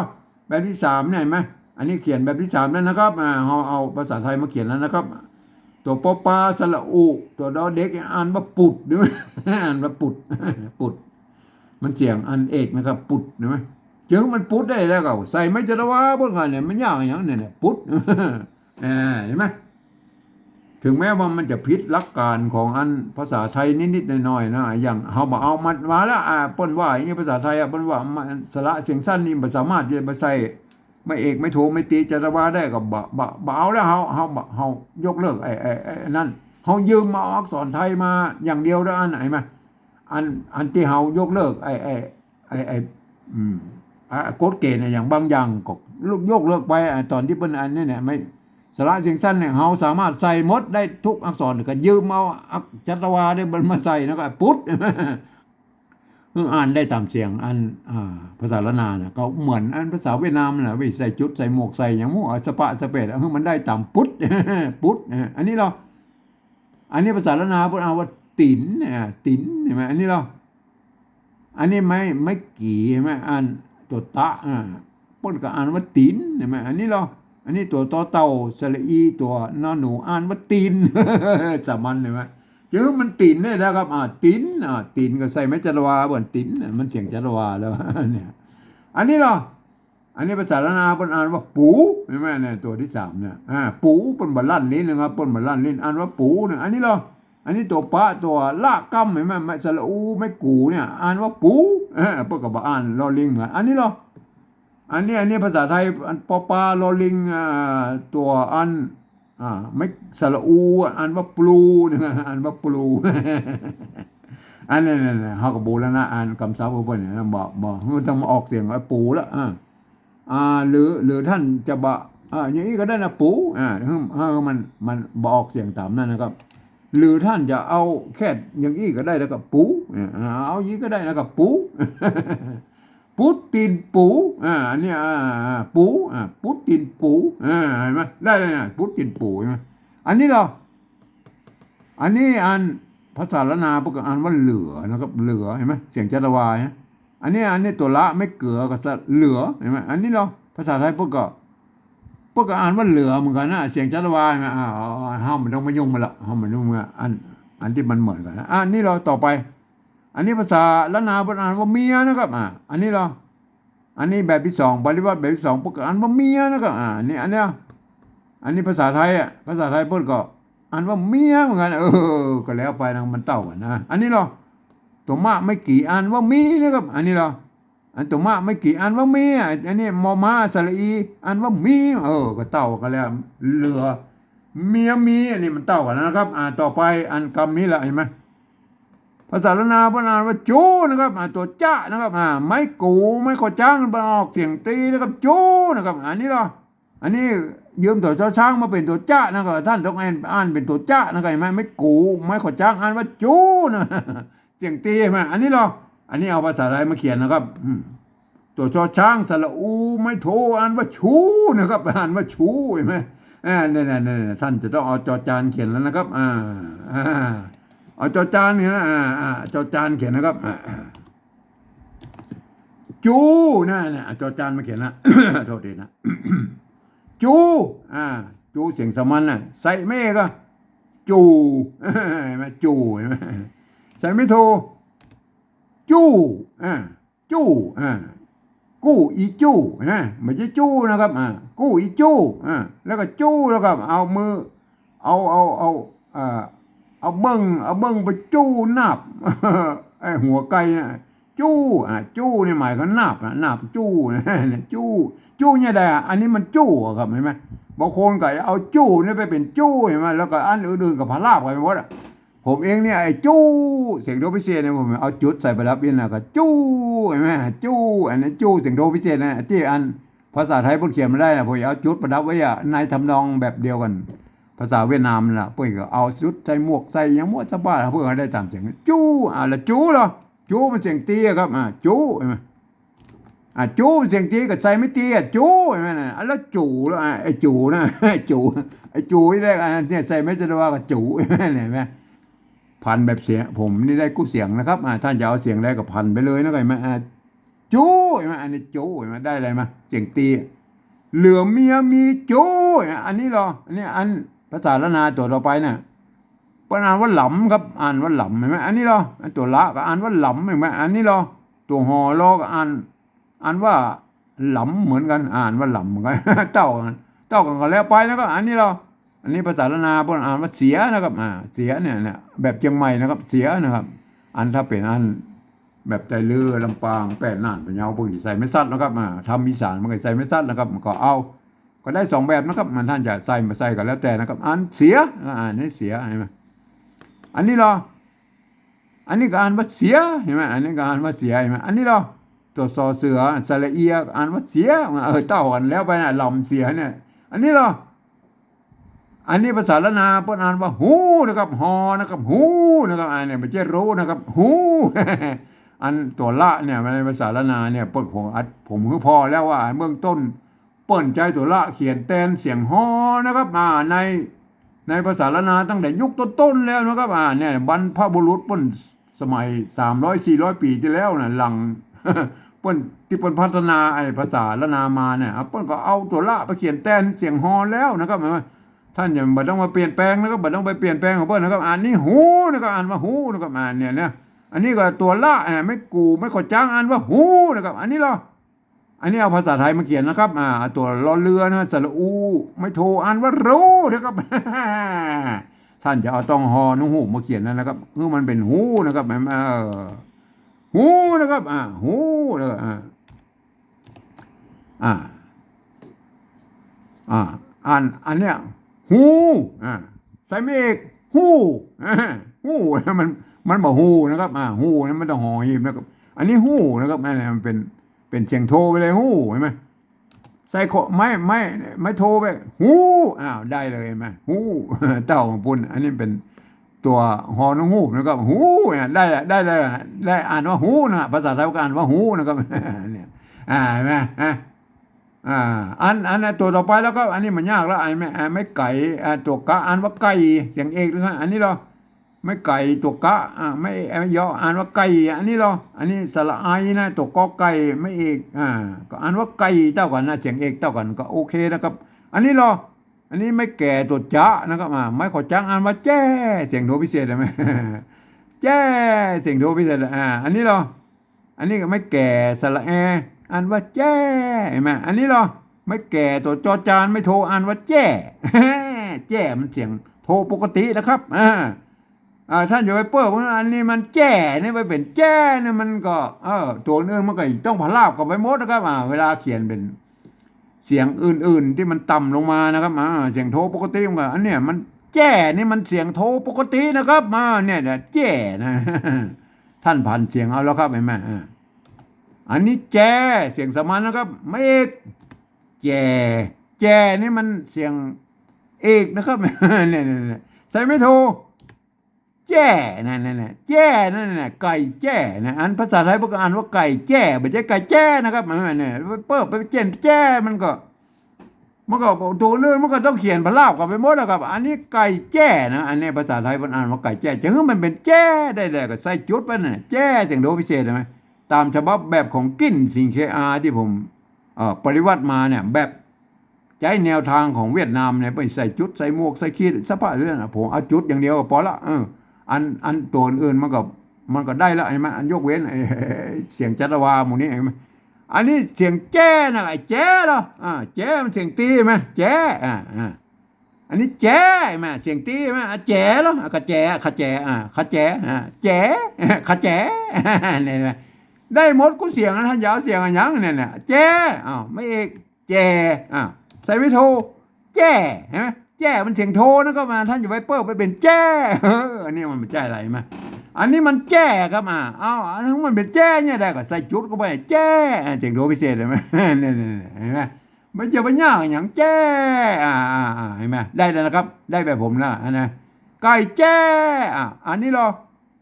แบบที่สามเนี่ย หันก่อ อันนี้เขียนแบบที่สามแล้วนะครับ อ่า เฮาเอาภาษาไทยมาเขียนแล้วนะครับ ตั๋วปอปาสระอุ ตั๋วดอเด็ก อ่านว่าปุด หันก่อ อ่านว่าปุด ปุด มันเสียงอันเอกนะครับ ปุด หันก่อ เจิงมันปุดได้แล้วก็ใส่ไม้จัตวาเปิ้นก่อนเนี่ย มันยากหยังเนี่ย ปุด อ่า หันก่อ เถิงแม้ว่ามันจะผิดหลักก๋านของอันภาษาไทยนิดๆ หน้อยๆ นะ อย่างเฮาบ่เอามันมาแล้ว อ่า เปิ้นว่าอย่างนี้ภาษาไทยอะ เปิ้นว่ามันสระเสียงสั้นนี่บ่สามารถจะไปใส่ไม้เอก ไม้โท ไม้ตรี จัตวาได้ ก็บ่ บ่ บ่เอาแล้ว เฮา เฮาบ่ เฮายกเลิกไอ้ ไอ้ ไอ้นั้น เฮายืมเอาอักษรไทยมาอย่างเดียวแล้ว อันไหนมา อัน อันตี้เฮายกเลิกไอ้ ไอ้ ไอ้ ไอ้ อืม อ่ะ กฎเกณฑ์อะ อย่างบางอย่างก็ยกเลิกไป อ่ะ ต๋อนตี้เปิ้นอันนี้เนี่ย ไม้สระเสียงสั้นเนี่ย เฮาสามารถใส่หมดได้ทุกอักษร ก็ยืมเอาอัก จัตวาเนี่ยมันมาใส่แล้วก็ปุด คืออ่านได้ต๋ามเสียงอัน อ่า ภาษาล้านนาน่ะ ก็เหมือนอันภาษาเวียดนามน่ะ ไปใส่จุด ใส่หมวก ใส่หยังหมู่ เอาสะปะสะเปด เอาหื้อมันได้ต๋ามปุด ปุด อ่ะ อันนี้ลอ อันนี้ภาษาล้านนาเปิ้นอ่านว่าตี๋น อ่า ตี๋น หันก่อ อันนี้ลอ อันนี้ไม้ ไม้กี่ หันก่อ อ่านตั๋วตะ อ่า เปิ้นก็อ่านว่าตี๋น หันก่อ อันนี้ลอ อันนี้ตั๋วตอเต่าสระอี ตั๋วนอหนู อ่านว่าตี๋น สามัญ หันก่อ เจิงมันตี๋นได้แล้วครับ อ่า ตี๋น อ่า ตี๋นก็ใส่ไม้จัตวา เปิ้นตี๋น มันเสียงจัตวาแล้ว เนี่ย อันนี้ลอ อันนี้ภาษาล้านนาเปิ้นอ่านว่าปู๋ หันก่อ เนี่ย ตั๋วตี้สามเนี่ย อ่า ปู๋ เปิ้นบ่ลั่นลิ้นนะครับ เปิ้นบ่ลั่นลิ้น อ่านว่าปู๋เนี่ย อันนี้ลอ อันนี้ตั๋วปะ ตั๋วละกำ หันก่อ ไม้สระอู ไม้กู๋เนี่ย อ่านว่าปู๋ เออ เปิ้นก็บ่อ่านลอลิงเหมือน อันนี้ลอ อันนี้ อันนี้ภาษาไทย อันปอปาลอลิง อ่า ตั๋วอัน อ่า ไม้สระอู อ่านว่าปลู๋ เนี่ย อ่านว่าปลู๋ อันนี้ เนี่ย เนี่ย เฮาก็บูรณะอ่านกำศัพท์เปิ้นเนี่ย บ่ บ่ เฮาต้องมาออกเสียงว่าปู๋ละ อ่า อ่า หรือ หรือท่านจะบ่ อ่า อย่างนี้ก็ได้นะ ปู๋ อ่า เออ เออ มัน มันบ่ออกเสียงต๋ามนั้นนะครับ หรือท่านจะเอาแค่อย่างนี้ก็ได้แล้วก็ปู๋ อ่า เอาอย่างนี้ก็ได้แล้วก็ปู๋ ปุดตี๋นปู๋ อ่า อันนี้ อ่า อ่า ปู๋ อ่า ปุดตี๋นปู๋ อ่า หันก่อ ได้เลยนะ ปุดตี๋นปู๋ หันก่อ อันนี้ลอ อันนี้อันภาษาล้านนาเปิ้นก็อ่านว่าเหลือนะครับ เหลือ หันก่อ เสียงจัตวา หันก่อ อันนี้ อันนี้ตั๋วละไม้เกือก็สะ เหลือ หันก่อ อันนี้ลอ ภาษาไทยเปิ้นก็ เปิ้นก็อ่านว่าเหลือเหมือนกั๋นนะ เสียงจัตวานะ อ่า อ่า อ่า เฮาบ่ต้องไปยุ่งมันละ เฮาบ่ต้องมา อัน อันตี้มันเหมือนกั๋นนะ อ่า นี่ลอ ต่อไป อันนี้ภาษาล้านนาเปิ้นอ่านว่าเมียนะครับ อ่า อันนี้ลอ อันนี้แบบตี้สอง ปริวรรตแบบตี้สอง เปิ้นก็อ่านว่าเมียนะครับ อ่า อันนี้ อันเนี้ย อันนี้ภาษาไทยอะ ภาษาไทยเปิ้นก็อ่านว่าเมียเหมือนกั๋น เออ ก็แล้วไปนะ มันเต้ากั๋นนะ อันนี้ลอ ตั๋วมะไม้กี่อ่านว่ามีนะครับ อันนี้ลอ อันตั๋วมะไม้กี่อ่านว่ามีอะ อันนี้มอม้าสระอี อ่านว่ามี เออ ก็เต้ากั๋นแล้ว เหลือ เมียมี อันนี้มันเต้ากั๋นแล้วนะครับ อ่า ต่อไป อันกำนี้ละ หันก่อ ภาษาล้านนาเปิ้นอ่านว่าจูนะครับ อ่า ตั๋วจะนะครับ อ่า ไม้กู๋ ไม้ขอจ๊าง เปิ้นออกเสียงตี๋นะครับ จูนะครับ อันนี้ลอ อันนี้ยืมตั๋วชอช้างมาเป๋นตั๋วจะนะครับ ต้านต้องอ่าน อ่านเป๋นตั๋วจะนะครับ หันก่อ ไม้กู๋ ไม้ขอจ๊าง อ่านว่าจูนะ เสียงตี๋หันก่อ อันนี้ลอ อันนี้เอาภาษาไทยมาเขียนนะครับ อืม ตั๋วชอช้างสระอู ไม้โท อ่านว่าชูนะครับ อ่านว่าชู หันก่อ อ่า เนี่ย เนี่ย เนี่ย ต้านจะต้องเอาจอจานเขียนแล้วนะครับ อ่า อ่า เอาจอจานเนี่ยนะ อ่า อ่า จอจานเขียนนะครับ อ่า อ่า จูนะ เนี่ย เอาจอจานมาเขียนนะ โทษทีนะ จู อ่า จูเสียงสามัญนะ ใส่ไม้เอกก็ จู หันก่อ จู หันก่อ ใส่ไม้โท จู อ่า จู อ่า กู้อีจู นะ บ่ใจ้จูนะครับ อ่า กู้อีจู อ่า แล้วก็จู แล้วก็เอามือ เอา เอา เอา อ่า เอาเบิ่ง เอาเบิ่งไปจูนาบ ไอ้หัวไก่นะ จู อ่า จูนี่หมายความนาบนะ นาบจูนะ จู จูเนี่ยได้อะ อันนี้มันจูอะครับ หันก่อ บางคนก็เอาจูนี่ไปเป๋นจู หันก่อ แล้วก็อันอื่นๆก็พลาบกั๋นไปหมดอะ ผมเองเนี่ย ไอ้จู เสียงโทพิเศษเนี่ย ผมเอาจุดใส่ประดับอิ้นนะ ก็จู หันก่อ จู อันนี้จู เสียงโทพิเศษนะ ตี้อันภาษาไทยเปิ้นเขียนบ่ได้นะ ผมเอาจุดประดับไว้อะ ในทำนองแบบเดียวกั๋น ภาษาเวียดนามนั่นละ เปิ้นก็เอาจุดใส่หมวกใส่หยังหมดสะบัด เปิ้นก็ได้ต๋ามเสียง จู อ่า แล้วจูลอ จูมันเสียงตี๋อะครับ อ่า จู หันก่อ อ่า จูมันเสียงตี๋ก็ใส่ไม้ตี๋อะ จู หันก่อ อ่า แล้วจูลอ อ่า ไอ้จูนะ ไอ้จู ไอ้จูนี่แหละ อ่า เนี่ย ใส่ไม้จัตวาก็จู หันก่อ ผันแบบเสียง ผมนี่ได้กู้เสียงนะครับ อ่า ต้านจะเอาเสียงใดก็ผันไปเลยนะครับ หันก่อ อ่า จู หันก่อ อันนี้จู หันก่อ ได้อะไรมา เสียงตี๋ เหลือเมียมีจู หันก่อ อันนี้ลอ อันนี้อันภาษาล้านนาตั๋วต่อไปนะ เปิ้นอ่านว่าหลำครับ อ่านว่าหลำ หันก่อ อันนี้ลอ อันตั๋วละก็อ่านว่าหลำ หันก่อ อันนี้ลอ ตั๋วหอลอก็อ่าน อ่านว่าหลำเหมือนกั๋น อ่านว่าหลำเหมือนกั๋น เต้ากั๋น เต้ากั๋นก็แล้วไปนะครับ อันนี้ลอ อันนี้ภาษาล้านนาเปิ้นอ่านว่าเสียนะครับ อ่า เสียเนี่ย เนี่ย แบบเจียงใหม่นะครับ เสียนะครับ อันถ้าเป๋นอันแบบไตรลือ ลำปาง แป้ น่าน พะเยา เปิ้นก็ใส่ไม้สัดนะครับ อ่า ถ้าอีสานมันก็ใส่ไม้สัดนะครับ มันก็เอา ก็ได้สองแบบนะครับ มันต้านจะใส่บ่ใส่ก็แล้วแต่นะครับ อันเสีย อ่า อันนี้เสีย หันก่อ อันนี้ลอ อันนี้ก็อ่านว่าเสีย หันก่อ อันนี้ก็อ่านว่าเสีย หันก่อ อันนี้ลอ ตั๋วซอเสือ สระเอีย อ่านว่าเสีย เออ เต้ากั๋นแล้วไปนะ หลำเสียเนี่ย อันนี้ลอ อันนี้ภาษาล้านนาเปิ้นอ่านว่าฮูนะครับ ฮอนะครับ ฮูนะครับ อันนี้บ่ใจ้รู้นะครับ ฮู อันตั๋วละเนี่ย ในภาษาล้านนาเนี่ย เปิ้น ผมอัด ผมหื้อผ่อแล้วว่าเบื้องต้น เปิ้นใจ๊ตั๋วละเขียนแตนเสียงฮอนะครับ อ่า ใน ในภาษาล้านนาตั้งแต่ยุคต้นๆแล้วนะครับ อ่า เนี่ย บรรพบุรุษเปิ้นสมัยสามร้อยสี่ร้อยปี๋ตี้แล้วนะ หลัง เปิ้น ตี้เปิ้นพัฒนาไอ้ภาษาล้านนามาเนี่ย อ่ะ เปิ้นก็เอาตั๋วละไปเขียนแตนเสียงฮอแล้วนะครับ ต้านอย่า บ่ต้องมาเปลี่ยนแปลงนะครับ บ่ต้องไปเปลี่ยนแปลงของเปิ้นนะครับ อันนี้ฮูนะครับ อ่านว่าฮูนะครับ อ่า เนี่ย เนี่ย อันนี้ก็ตั๋วละ อ่า ไม้กู๋ ไม้ขอจ๊าง อ่านว่าฮูนะครับ อันนี้ลอ อันนี้เอาภาษาไทยมาเขียนนะครับ อ่า ตั๋วรอเรือนะ สระอู ไม้โท อ่านว่ารู้นะครับ ต้านจะเอาต้องฮอหนองฮูกมาเขียนนั่นนะครับ หื้อมันเป๋นฮูนะครับ เออ ฮูนะครับ อ่า ฮูนะครับ อ่า อ่า อ่า อัน อันเนี้ย ฮู อ่า ใส่ไม้เอก ฮู อ่า ฮู มัน มันบ่ฮูนะครับ อ่า ฮูนะ มันต้องหอหีบนะครับ อันนี้ฮูนะครับ อันนี้มันเป๋น เป๋นเสียงโทไปเลย ฮู หันก่อ ใส่ขอ ไม้ ไม้ ไม้โทไป ฮู อ้าว ได้เลย หันก่อ ฮู เต้าของปุ้น อันนี้เป๋นตั๋วฮอหนองฮูกนะครับ ฮู เนี่ย ได้ละ ได้ละ ได้ อ่านว่าฮูนะ ภาษาไทยก็อ่านว่าฮูนะครับ เนี่ย อ่า หันก่อ อ่า อ่า อัน อัน ตั๋วต่อไปแล้วก็ อันนี้มันยากแล้ว อันไม้ อ่า ไม้ไก่ อ่า ตั๋วกะ อ่านว่าไก่ เสียงเอกนะ อันนี้ลอ ไม้ไก่ ตั๋วกะ อ่า ไม้ ไม้ยอ อ่านว่าไก่ อันนี้ลอ อันนี้สระไอนะ ตั๋วกอไก่ ไม้เอก อ่า ก็อ่านว่าไก่เต้ากั๋นนะ เสียงเอกเต้ากั๋น ก็โอเคนะครับ อันนี้ลอ อันนี้ไม้แก่ตั๋วจ๊ะนะครับ อ่า ไม้ขอจ๊างอ่านว่าแจ้ เสียงโทพิเศษ เห็นไหม แจ้ เสียงโทพิเศษ อ่า อันนี้ลอ อันนี้ก็ไม้แก่สระแอ อ่านว่าแจ้ เห็นไหม อันนี้ลอ ไม้แก่ตั๋วจอจาน ไม้โท อ่านว่าแจ้ แจ้มันเสียงโทปกตินะครับ อ่า อ่า ท่านอย่าไปเปิ้ลว่าอันนี้มันแจ้ นี่ไปเป๋นแจ้ นี่มันก็ เออ ตั๋วอื่นมันก็ต้องพลาบกันไปหมดนะครับ อ่า เวลาเขียนเป๋นเสียงอื่นๆ ตี้มันต่ำลงมานะครับ อ่า เสียงโทปกติมันก็ อันเนี้ยมันแจ้ นี่มันเสียงโทปกตินะครับ อ่า เนี่ย เนี่ย แจ้นะ ท่านผันเสียงเอาแล้วครับ เห็นไหม อ่า อันนี้แจ้ เสียงสามัญนะครับ ไม้เอก แจ้ แจ้ นี่มันเสียงเอกนะครับ เนี่ย เนี่ย เนี่ย ใส่ไม้โท แจ้ นั่น นั่น นั่น แจ้ นั่น นั่น ไก่แจ้นะ อันภาษาไทยเปิ้นก็อ่านว่าไก่แจ้ บ่ใจ้ไก่แจ้นะครับ มัน มันเนี่ย ไปเปิ้ลไปเจ๊นแจ้ มันก็ มันก็ ตั๋วอื่นมันก็ต้องเขียนพลาบกันไปหมดแล้วครับ อันนี้ไก่แจ้นะ อันนี้ภาษาไทยเปิ้นอ่านว่าไก่แจ้ จะหื้อมันเป๋นแจ้ได้แลก็ใส่จุดไปนั่นน่ะ แจ้ เสียงโทพิเศษ เห็นไหม ตามฉบับแบบของกิ่นสิงเคอาตี้ผม เอ่อ ปฏิบัติมาเนี่ย แบบใจ๊แนวทางของเวียดนามเนี่ย ไปใส่จุด ใส่หมวก ใส่ขีด สะพะเรื่องนะ ผมเอาจุดอย่างเดียวก็ปอละ เออ อัน อันตั๋วอื่นมันก็ มันก็ได้ละ เห็นไหม อันยกเว้น ไอ้ เสียงจัตวาหมู่นี้ เห็นไหม อันนี้เสียงแจ้นะ ไอ้แจ้ลอ อ่า แจ้มันเสียงตี้ เห็นไหม แจ้ อ่า อ่า อันนี้แจ้ เห็นไหม เสียงตี้ เห็นไหม อ่ะ แจ้ลอ อ่ะ กะแจ ขะแจ อ่า ขะแจ อ่า แจ้ ขะแจ เนี่ย เห็นไหม ได้หมดกู้เสียงนะ ท่านจะเอาเสียงอะหยังเนี่ย เนี่ย แจ้ อ้าว ไม้เอก แจ้ อ้าว ใส่ไม้โท แจ้ เห็นไหม แจ้มันเสียงโทนะครับ อ่า ท่านอย่าไปเปิ้ลไปเป๋นแจ้ เออ อันนี้มันบ่ใจ้อะไร เห็นไหม อันนี้มันแจ้ครับ อ่า เอา อันนั้นมันเป๋นแจ้เนี่ยได้ก็ใส่จุดเข้าไป แจ้ อ่า เสียงโทพิเศษ เห็นไหม เนี่ย เนี่ย เนี่ย เห็นไหม มันจะไปยากอะหยัง แจ้ อ่า อ่า อ่า เห็นไหม ได้แล้วนะครับ ได้แบบผมแล้วนะ ไก่แจ้ อ่า อันนี้ลอ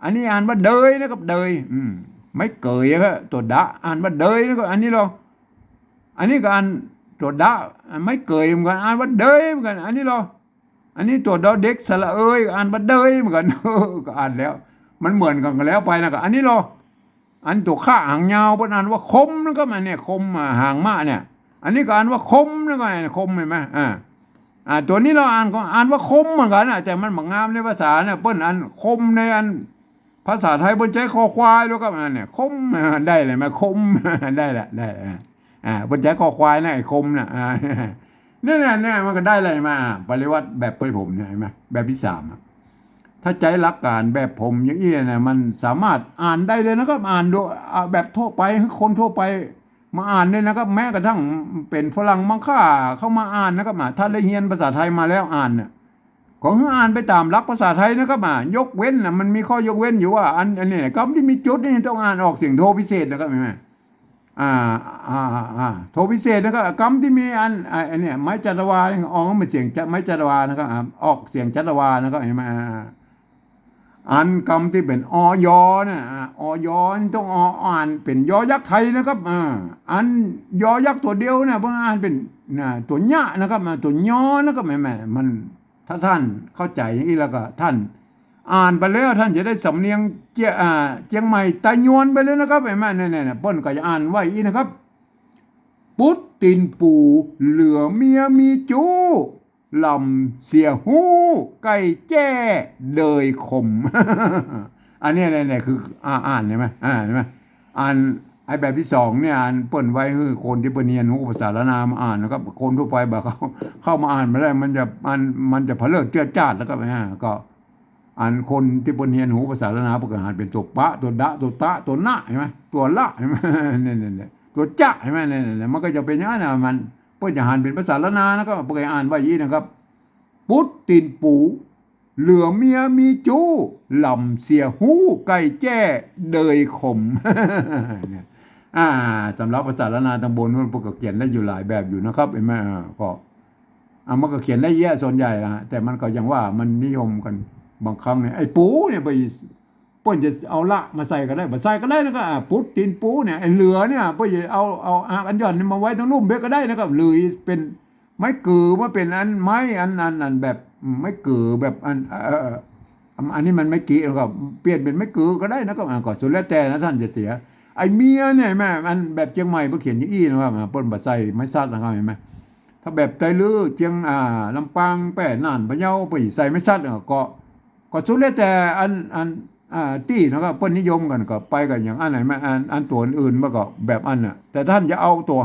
อันนี้อ่านว่าเดยนะครับ เดย อืม ไม้เกยอะครับ ตั๋วดะ อ่านว่าเดยนะครับ อันนี้ลอ อันนี้ก็อ่านตั๋วดะ ไม้เกยเหมือนกัน อ่านว่าเดยเหมือนกัน อันนี้ลอ อันนี้ตั๋วดอเด็กสระเอย อ่านว่าเดยเหมือนกัน ก็อ่านแล้ว มันเหมือนกันก็แล้วไปนะครับ อันนี้ลอ อันตั๋วข้าหางยาวเปิ้นอ่านว่าคมนะครับ อันเนี้ยคม อ่า หางม้าเนี่ย อันนี้ก็อ่านว่าคมนะครับ อันนี้คม เห็นไหม อ่า อ่า ตั๋วนี้ลออ่านก็อ่านว่าคมเหมือนกันนะ แต่มันบ่งามในภาษาเนี่ย เปิ้นอ่านคมในอัน ภาษาไทยเปิ้นใจ๊คอควายแล้วครับ อันเนี้ยคม อ่า ได้เลยไหม คม ได้ละ ได้ละ อ่า อ่า เปิ้นใจ๊คอควายนะ ไอ้คมน่ะ อ่า เนี่ย เนี่ย เนี่ย มันก็ได้เลยมา อ่า ปฏิบัติแบบผมเนี่ย เห็นไหม แบบตี้สามอะ ถ้าใจ๊หลักการแบบผมอย่างอี้นะ มันสามารถอ่านได้เลยนะครับ อ่านโดย อ่า แบบทั่วไป หื้อคนทั่วไปมาอ่านเลยนะครับ แม้กระทั่งเป๋นฝรั่งมังค่าเข้ามาอ่านนะครับ อ่า ถ้าได้เฮียนภาษาไทยมาแล้วอ่านเนี่ย ก็หื้ออ่านไปตามหลักภาษาไทยนะครับ อ่า ยกเว้นนะ มันมีข้อยกเว้นอยู่ว่า อัน อันนี้นะ กำตี้มีจุดนี่ต้องอ่านออกเสียงโทพิเศษนะครับ เห็นไหม อ่า อ่า อ่า อ่า โทพิเศษนะครับ กำตี้มีอัน อ่า อันเนี้ย ไม้จัตวาเนี่ย ออกมาเสียงจะ ไม้จัตวานะครับ อ่า ออกเสียงจัตวานะครับ เห็นไหม อ่า อันกำตี้เป๋น อย น่ะ อ่า อย นี่ต้องอ่านเป๋นยอยักษ์ไทยนะครับ อ่า อันยอยักษ์ตั๋วเดียวน่ะ เปิ้นอ่านเป๋น น่ะ ตั๋วยะนะครับ อ่า ตั๋วยอนะครับ แหม แหม มัน ถ้าท่านเข้าใจ๋อย่างอี้แล้วก็ท่านอ่านไปแล้ว ท่านจะได้สำเนียงเจีย อ่า เจียงใหม่ไตยวนไปเลยนะครับ เห็นไหม เนี่ย เนี่ย เนี่ย เปิ้นก็จะอ่านว่าอี้นะครับ ปุ๊ดตี๋นปู๋ เหลือเมียมีจู๊ หล่ำเสียฮู้ ไก่แจ้ เดยขม อันเนี้ย เนี่ย เนี่ย คือ อ่า อ่าน เห็นไหม อ่า เห็นไหม อัน ไอ้แบบตี้สองเนี่ย อันเปิ้นไว้หื้อคนตี้เปิ้นเฮียนฮู้ภาษาล้านนามาอ่านนะครับ คนทั่วไปบ่าเข้า เข้ามาอ่านบ่ได้ มันจะ มัน มันจะเผลอเจื้อจ้าดแล้วก็ อ่า ก็ อันคนตี้เปิ้นเฮียนฮู้ภาษาล้านนา เปิ้นก็อ่านเป๋นตั๋วปะ ตั๋วดะ ตั๋วตะ ตั๋วนะ เห็นไหม ตั๋วละ เห็นไหม เนี่ย เนี่ย เนี่ย ตั๋วจะ เห็นไหม เนี่ย เนี่ย เนี่ย มันก็จะเป๋นอย่างนั้นน่ะ มัน เปิ้นจะอ่านเป๋นภาษาล้านนานะครับ เปิ้นก็อ่านว่าอี้นะครับ ปุ๊ดตี๋นปู๋ เหลือเมียมีจู๊ หล่ำเสียฮู้ ไก่แจ้ เดยขม เนี่ย อ่า สำหรับภาษาล้านนาตอนบนเปิ้นก็เขียนได้อยู่หลายแบบอยู่นะครับ เห็นไหม อ่า ก็ อ่ะ มันก็เขียนได้แยะส่วนใหญ่นะ แต่มันก็อย่างว่ามันนิยมกัน บางครั้งเนี่ย ไอ้ปู๋เนี่ยไป เปิ้นจะเอาละมาใส่ก็ได้ บ่ใส่ก็ได้นะครับ อ่ะ ปุ๊ดตี๋นปู๋เนี่ย ไอ้เหลือเนี่ย เปิ้นจะเอา เอาอักอันหย่อนนี่มาไว้ตางลุ่มเป๊กก็ได้นะครับ หรือเป๋นไม้เก๋อมาเป๋นอันไม้อัน อัน อันแบบไม้เก๋อแบบอัน เอ่อ อันนี้มันไม้เก๋อ แล้วก็เปลี่ยนเป๋นไม้เก๋อก็ได้นะครับ อ่ะ ก็สุดแล้วแต่นะ ท่านจะเสีย ไอ้เมียเนี่ยแม่ อันแบบเจียงใหม่เปิ้นเขียนอย่างอี้นะครับ อ่ะ เปิ้นบ่ใส่ไม้สักนะครับ เห็นไหม แบบไตรลื้อ เจียง อ่า ลำปาง แป้ น่าน พะเยา ไปใส่ไม่ซัด เออ ก็ ก็สุดแล้วแต่อัน อัน อ่า ตี้นะครับ เปิ้นนิยมกั๋นก็ไปกั๋นอย่างอันไหนมา อัน อันตั๋วอื่นๆ มันก็แบบอันน่ะ แต่ต้านจะเอาตั๋ว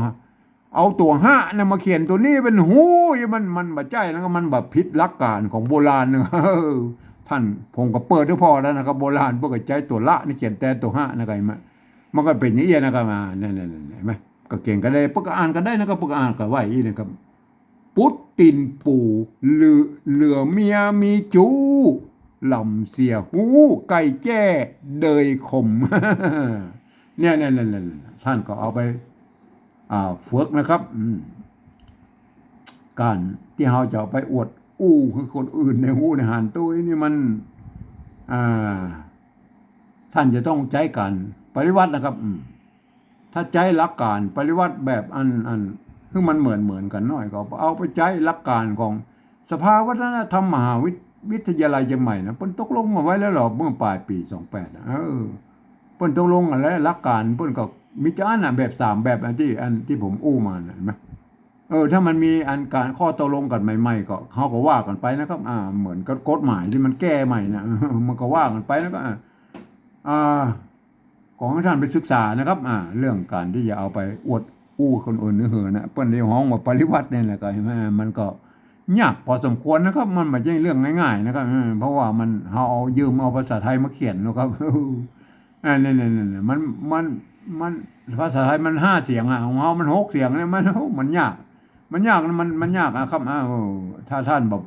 เอาตั๋วฮะนะมาเขียนตั๋วนี้เป๋นฮู้ มัน มันบ่ใจ้นะ ก็มันบ่ผิดหลักก๋านของโบราณนะ เออ ต้าน ผมก็เปิดดูพ่อแล้วนะครับ โบราณเปิ้นก็ใจ๊ตั๋วละนี่เขียนแตนตั๋วฮะนะครับ เห็นไหม มันก็เป๋นอย่างเอี้ยนะครับ อ่า นั่นๆๆ เห็นไหม ก็เก่งก็ได้ เปิ้นก็อ่านก็ได้นะครับ เปิ้นก็อ่านก็ว่าอี้นะครับ ปุ๊ดตี๋นปู๋ เหลือ เหลือเมียมีจู๊ หล่ำเสียฮู้ ไก่แจ้เดยขม เนี่ยๆๆๆ ต้านก็เอาไป อ่า ฝึกนะครับ อืม ก๋านตี้เฮาจะเอาไปอวดอู้หื้อคนอื่นได้ฮู้ได้หันตวยนี่มัน อ่า ต้านจะต้องใจ๊ก๋านปริวัตินะครับ อืม ถ้าใจ๊หลักก๋านปริวัติแบบอัน อัน หื้อมันเหมือนเหมือนกั๋นหน้อย ก็เอาไปใจ๊หลักก๋านของสภาวัฒนธรรมมหาวิท- วิทยาลัยเจียงใหม่นะ เปิ้นตกลงกั๋นไว้แล้วเหรอ เมื่อป๋ายปี๋สองแปดนะ เออ เปิ้นตกลงกั๋นแล้ว หลักก๋านเปิ้นก็มีจ้าอันน่ะ แบบสามแบบอันตี้ อันตี้ผมอู้มาน่ะ เห็นไหม เออ ถ้ามันมีอันก๋านข้อตกลงกั๋นใหม่ๆ ก็ เฮาก็ว่ากั๋นไปนะครับ อ่า เหมือนกับกฎหมายตี้มันแก้ใหม่น่ะ มันก็ว่ากั๋นไปแล้วก็ อ่า อ่า ขอหื้อต้านไปศึกษานะครับ อ่า เรื่องก๋านตี้จะเอาไปอวดอู้คนอื่นหื้อเหินนะ เปิ้นเรียกฮ้องว่าปริวัตินี่แหละ ก็เห็นไหม มันก็ยากพอสมควรนะครับ มันบ่ใจ้เรื่องง่ายๆ นะครับ เออ เพราะว่ามัน เฮาเอายืมเอาภาษาไทยมาเขียนนะครับ อ่า นั่นๆๆๆ มัน มัน มัน ภาษาไทยมันห้าเสียงอะ ของเฮามันหกเสียงเนี่ย มัน มันยาก มันยากนะ มัน มันยากอะครับ อ้าว ถ้าต้านแบบ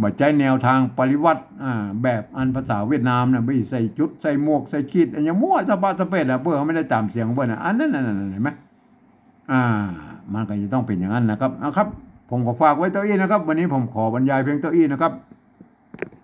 บ่ใจ๊แนวตางปริวัติ อ่า แบบอันภาษาเวียดนามน่ะ บ่ใส่จุด ใส่หมวก ใส่ขีด อะหยังมั่วสะปะสะเปดอะ เปิ้นก็บ่ได้ต๋ามเสียงเปิ้นน่ะ อันนั้นน่ะ นั่นน่ะ เห็นไหม อ่า มันก็จะต้องเป๋นอย่างนั้นนะครับ เอาครับ ผมก็ฝากไว้เต้าอี้นะครับ วันนี้ผมขอบรรยายเพียงเต้าอี้นะครับ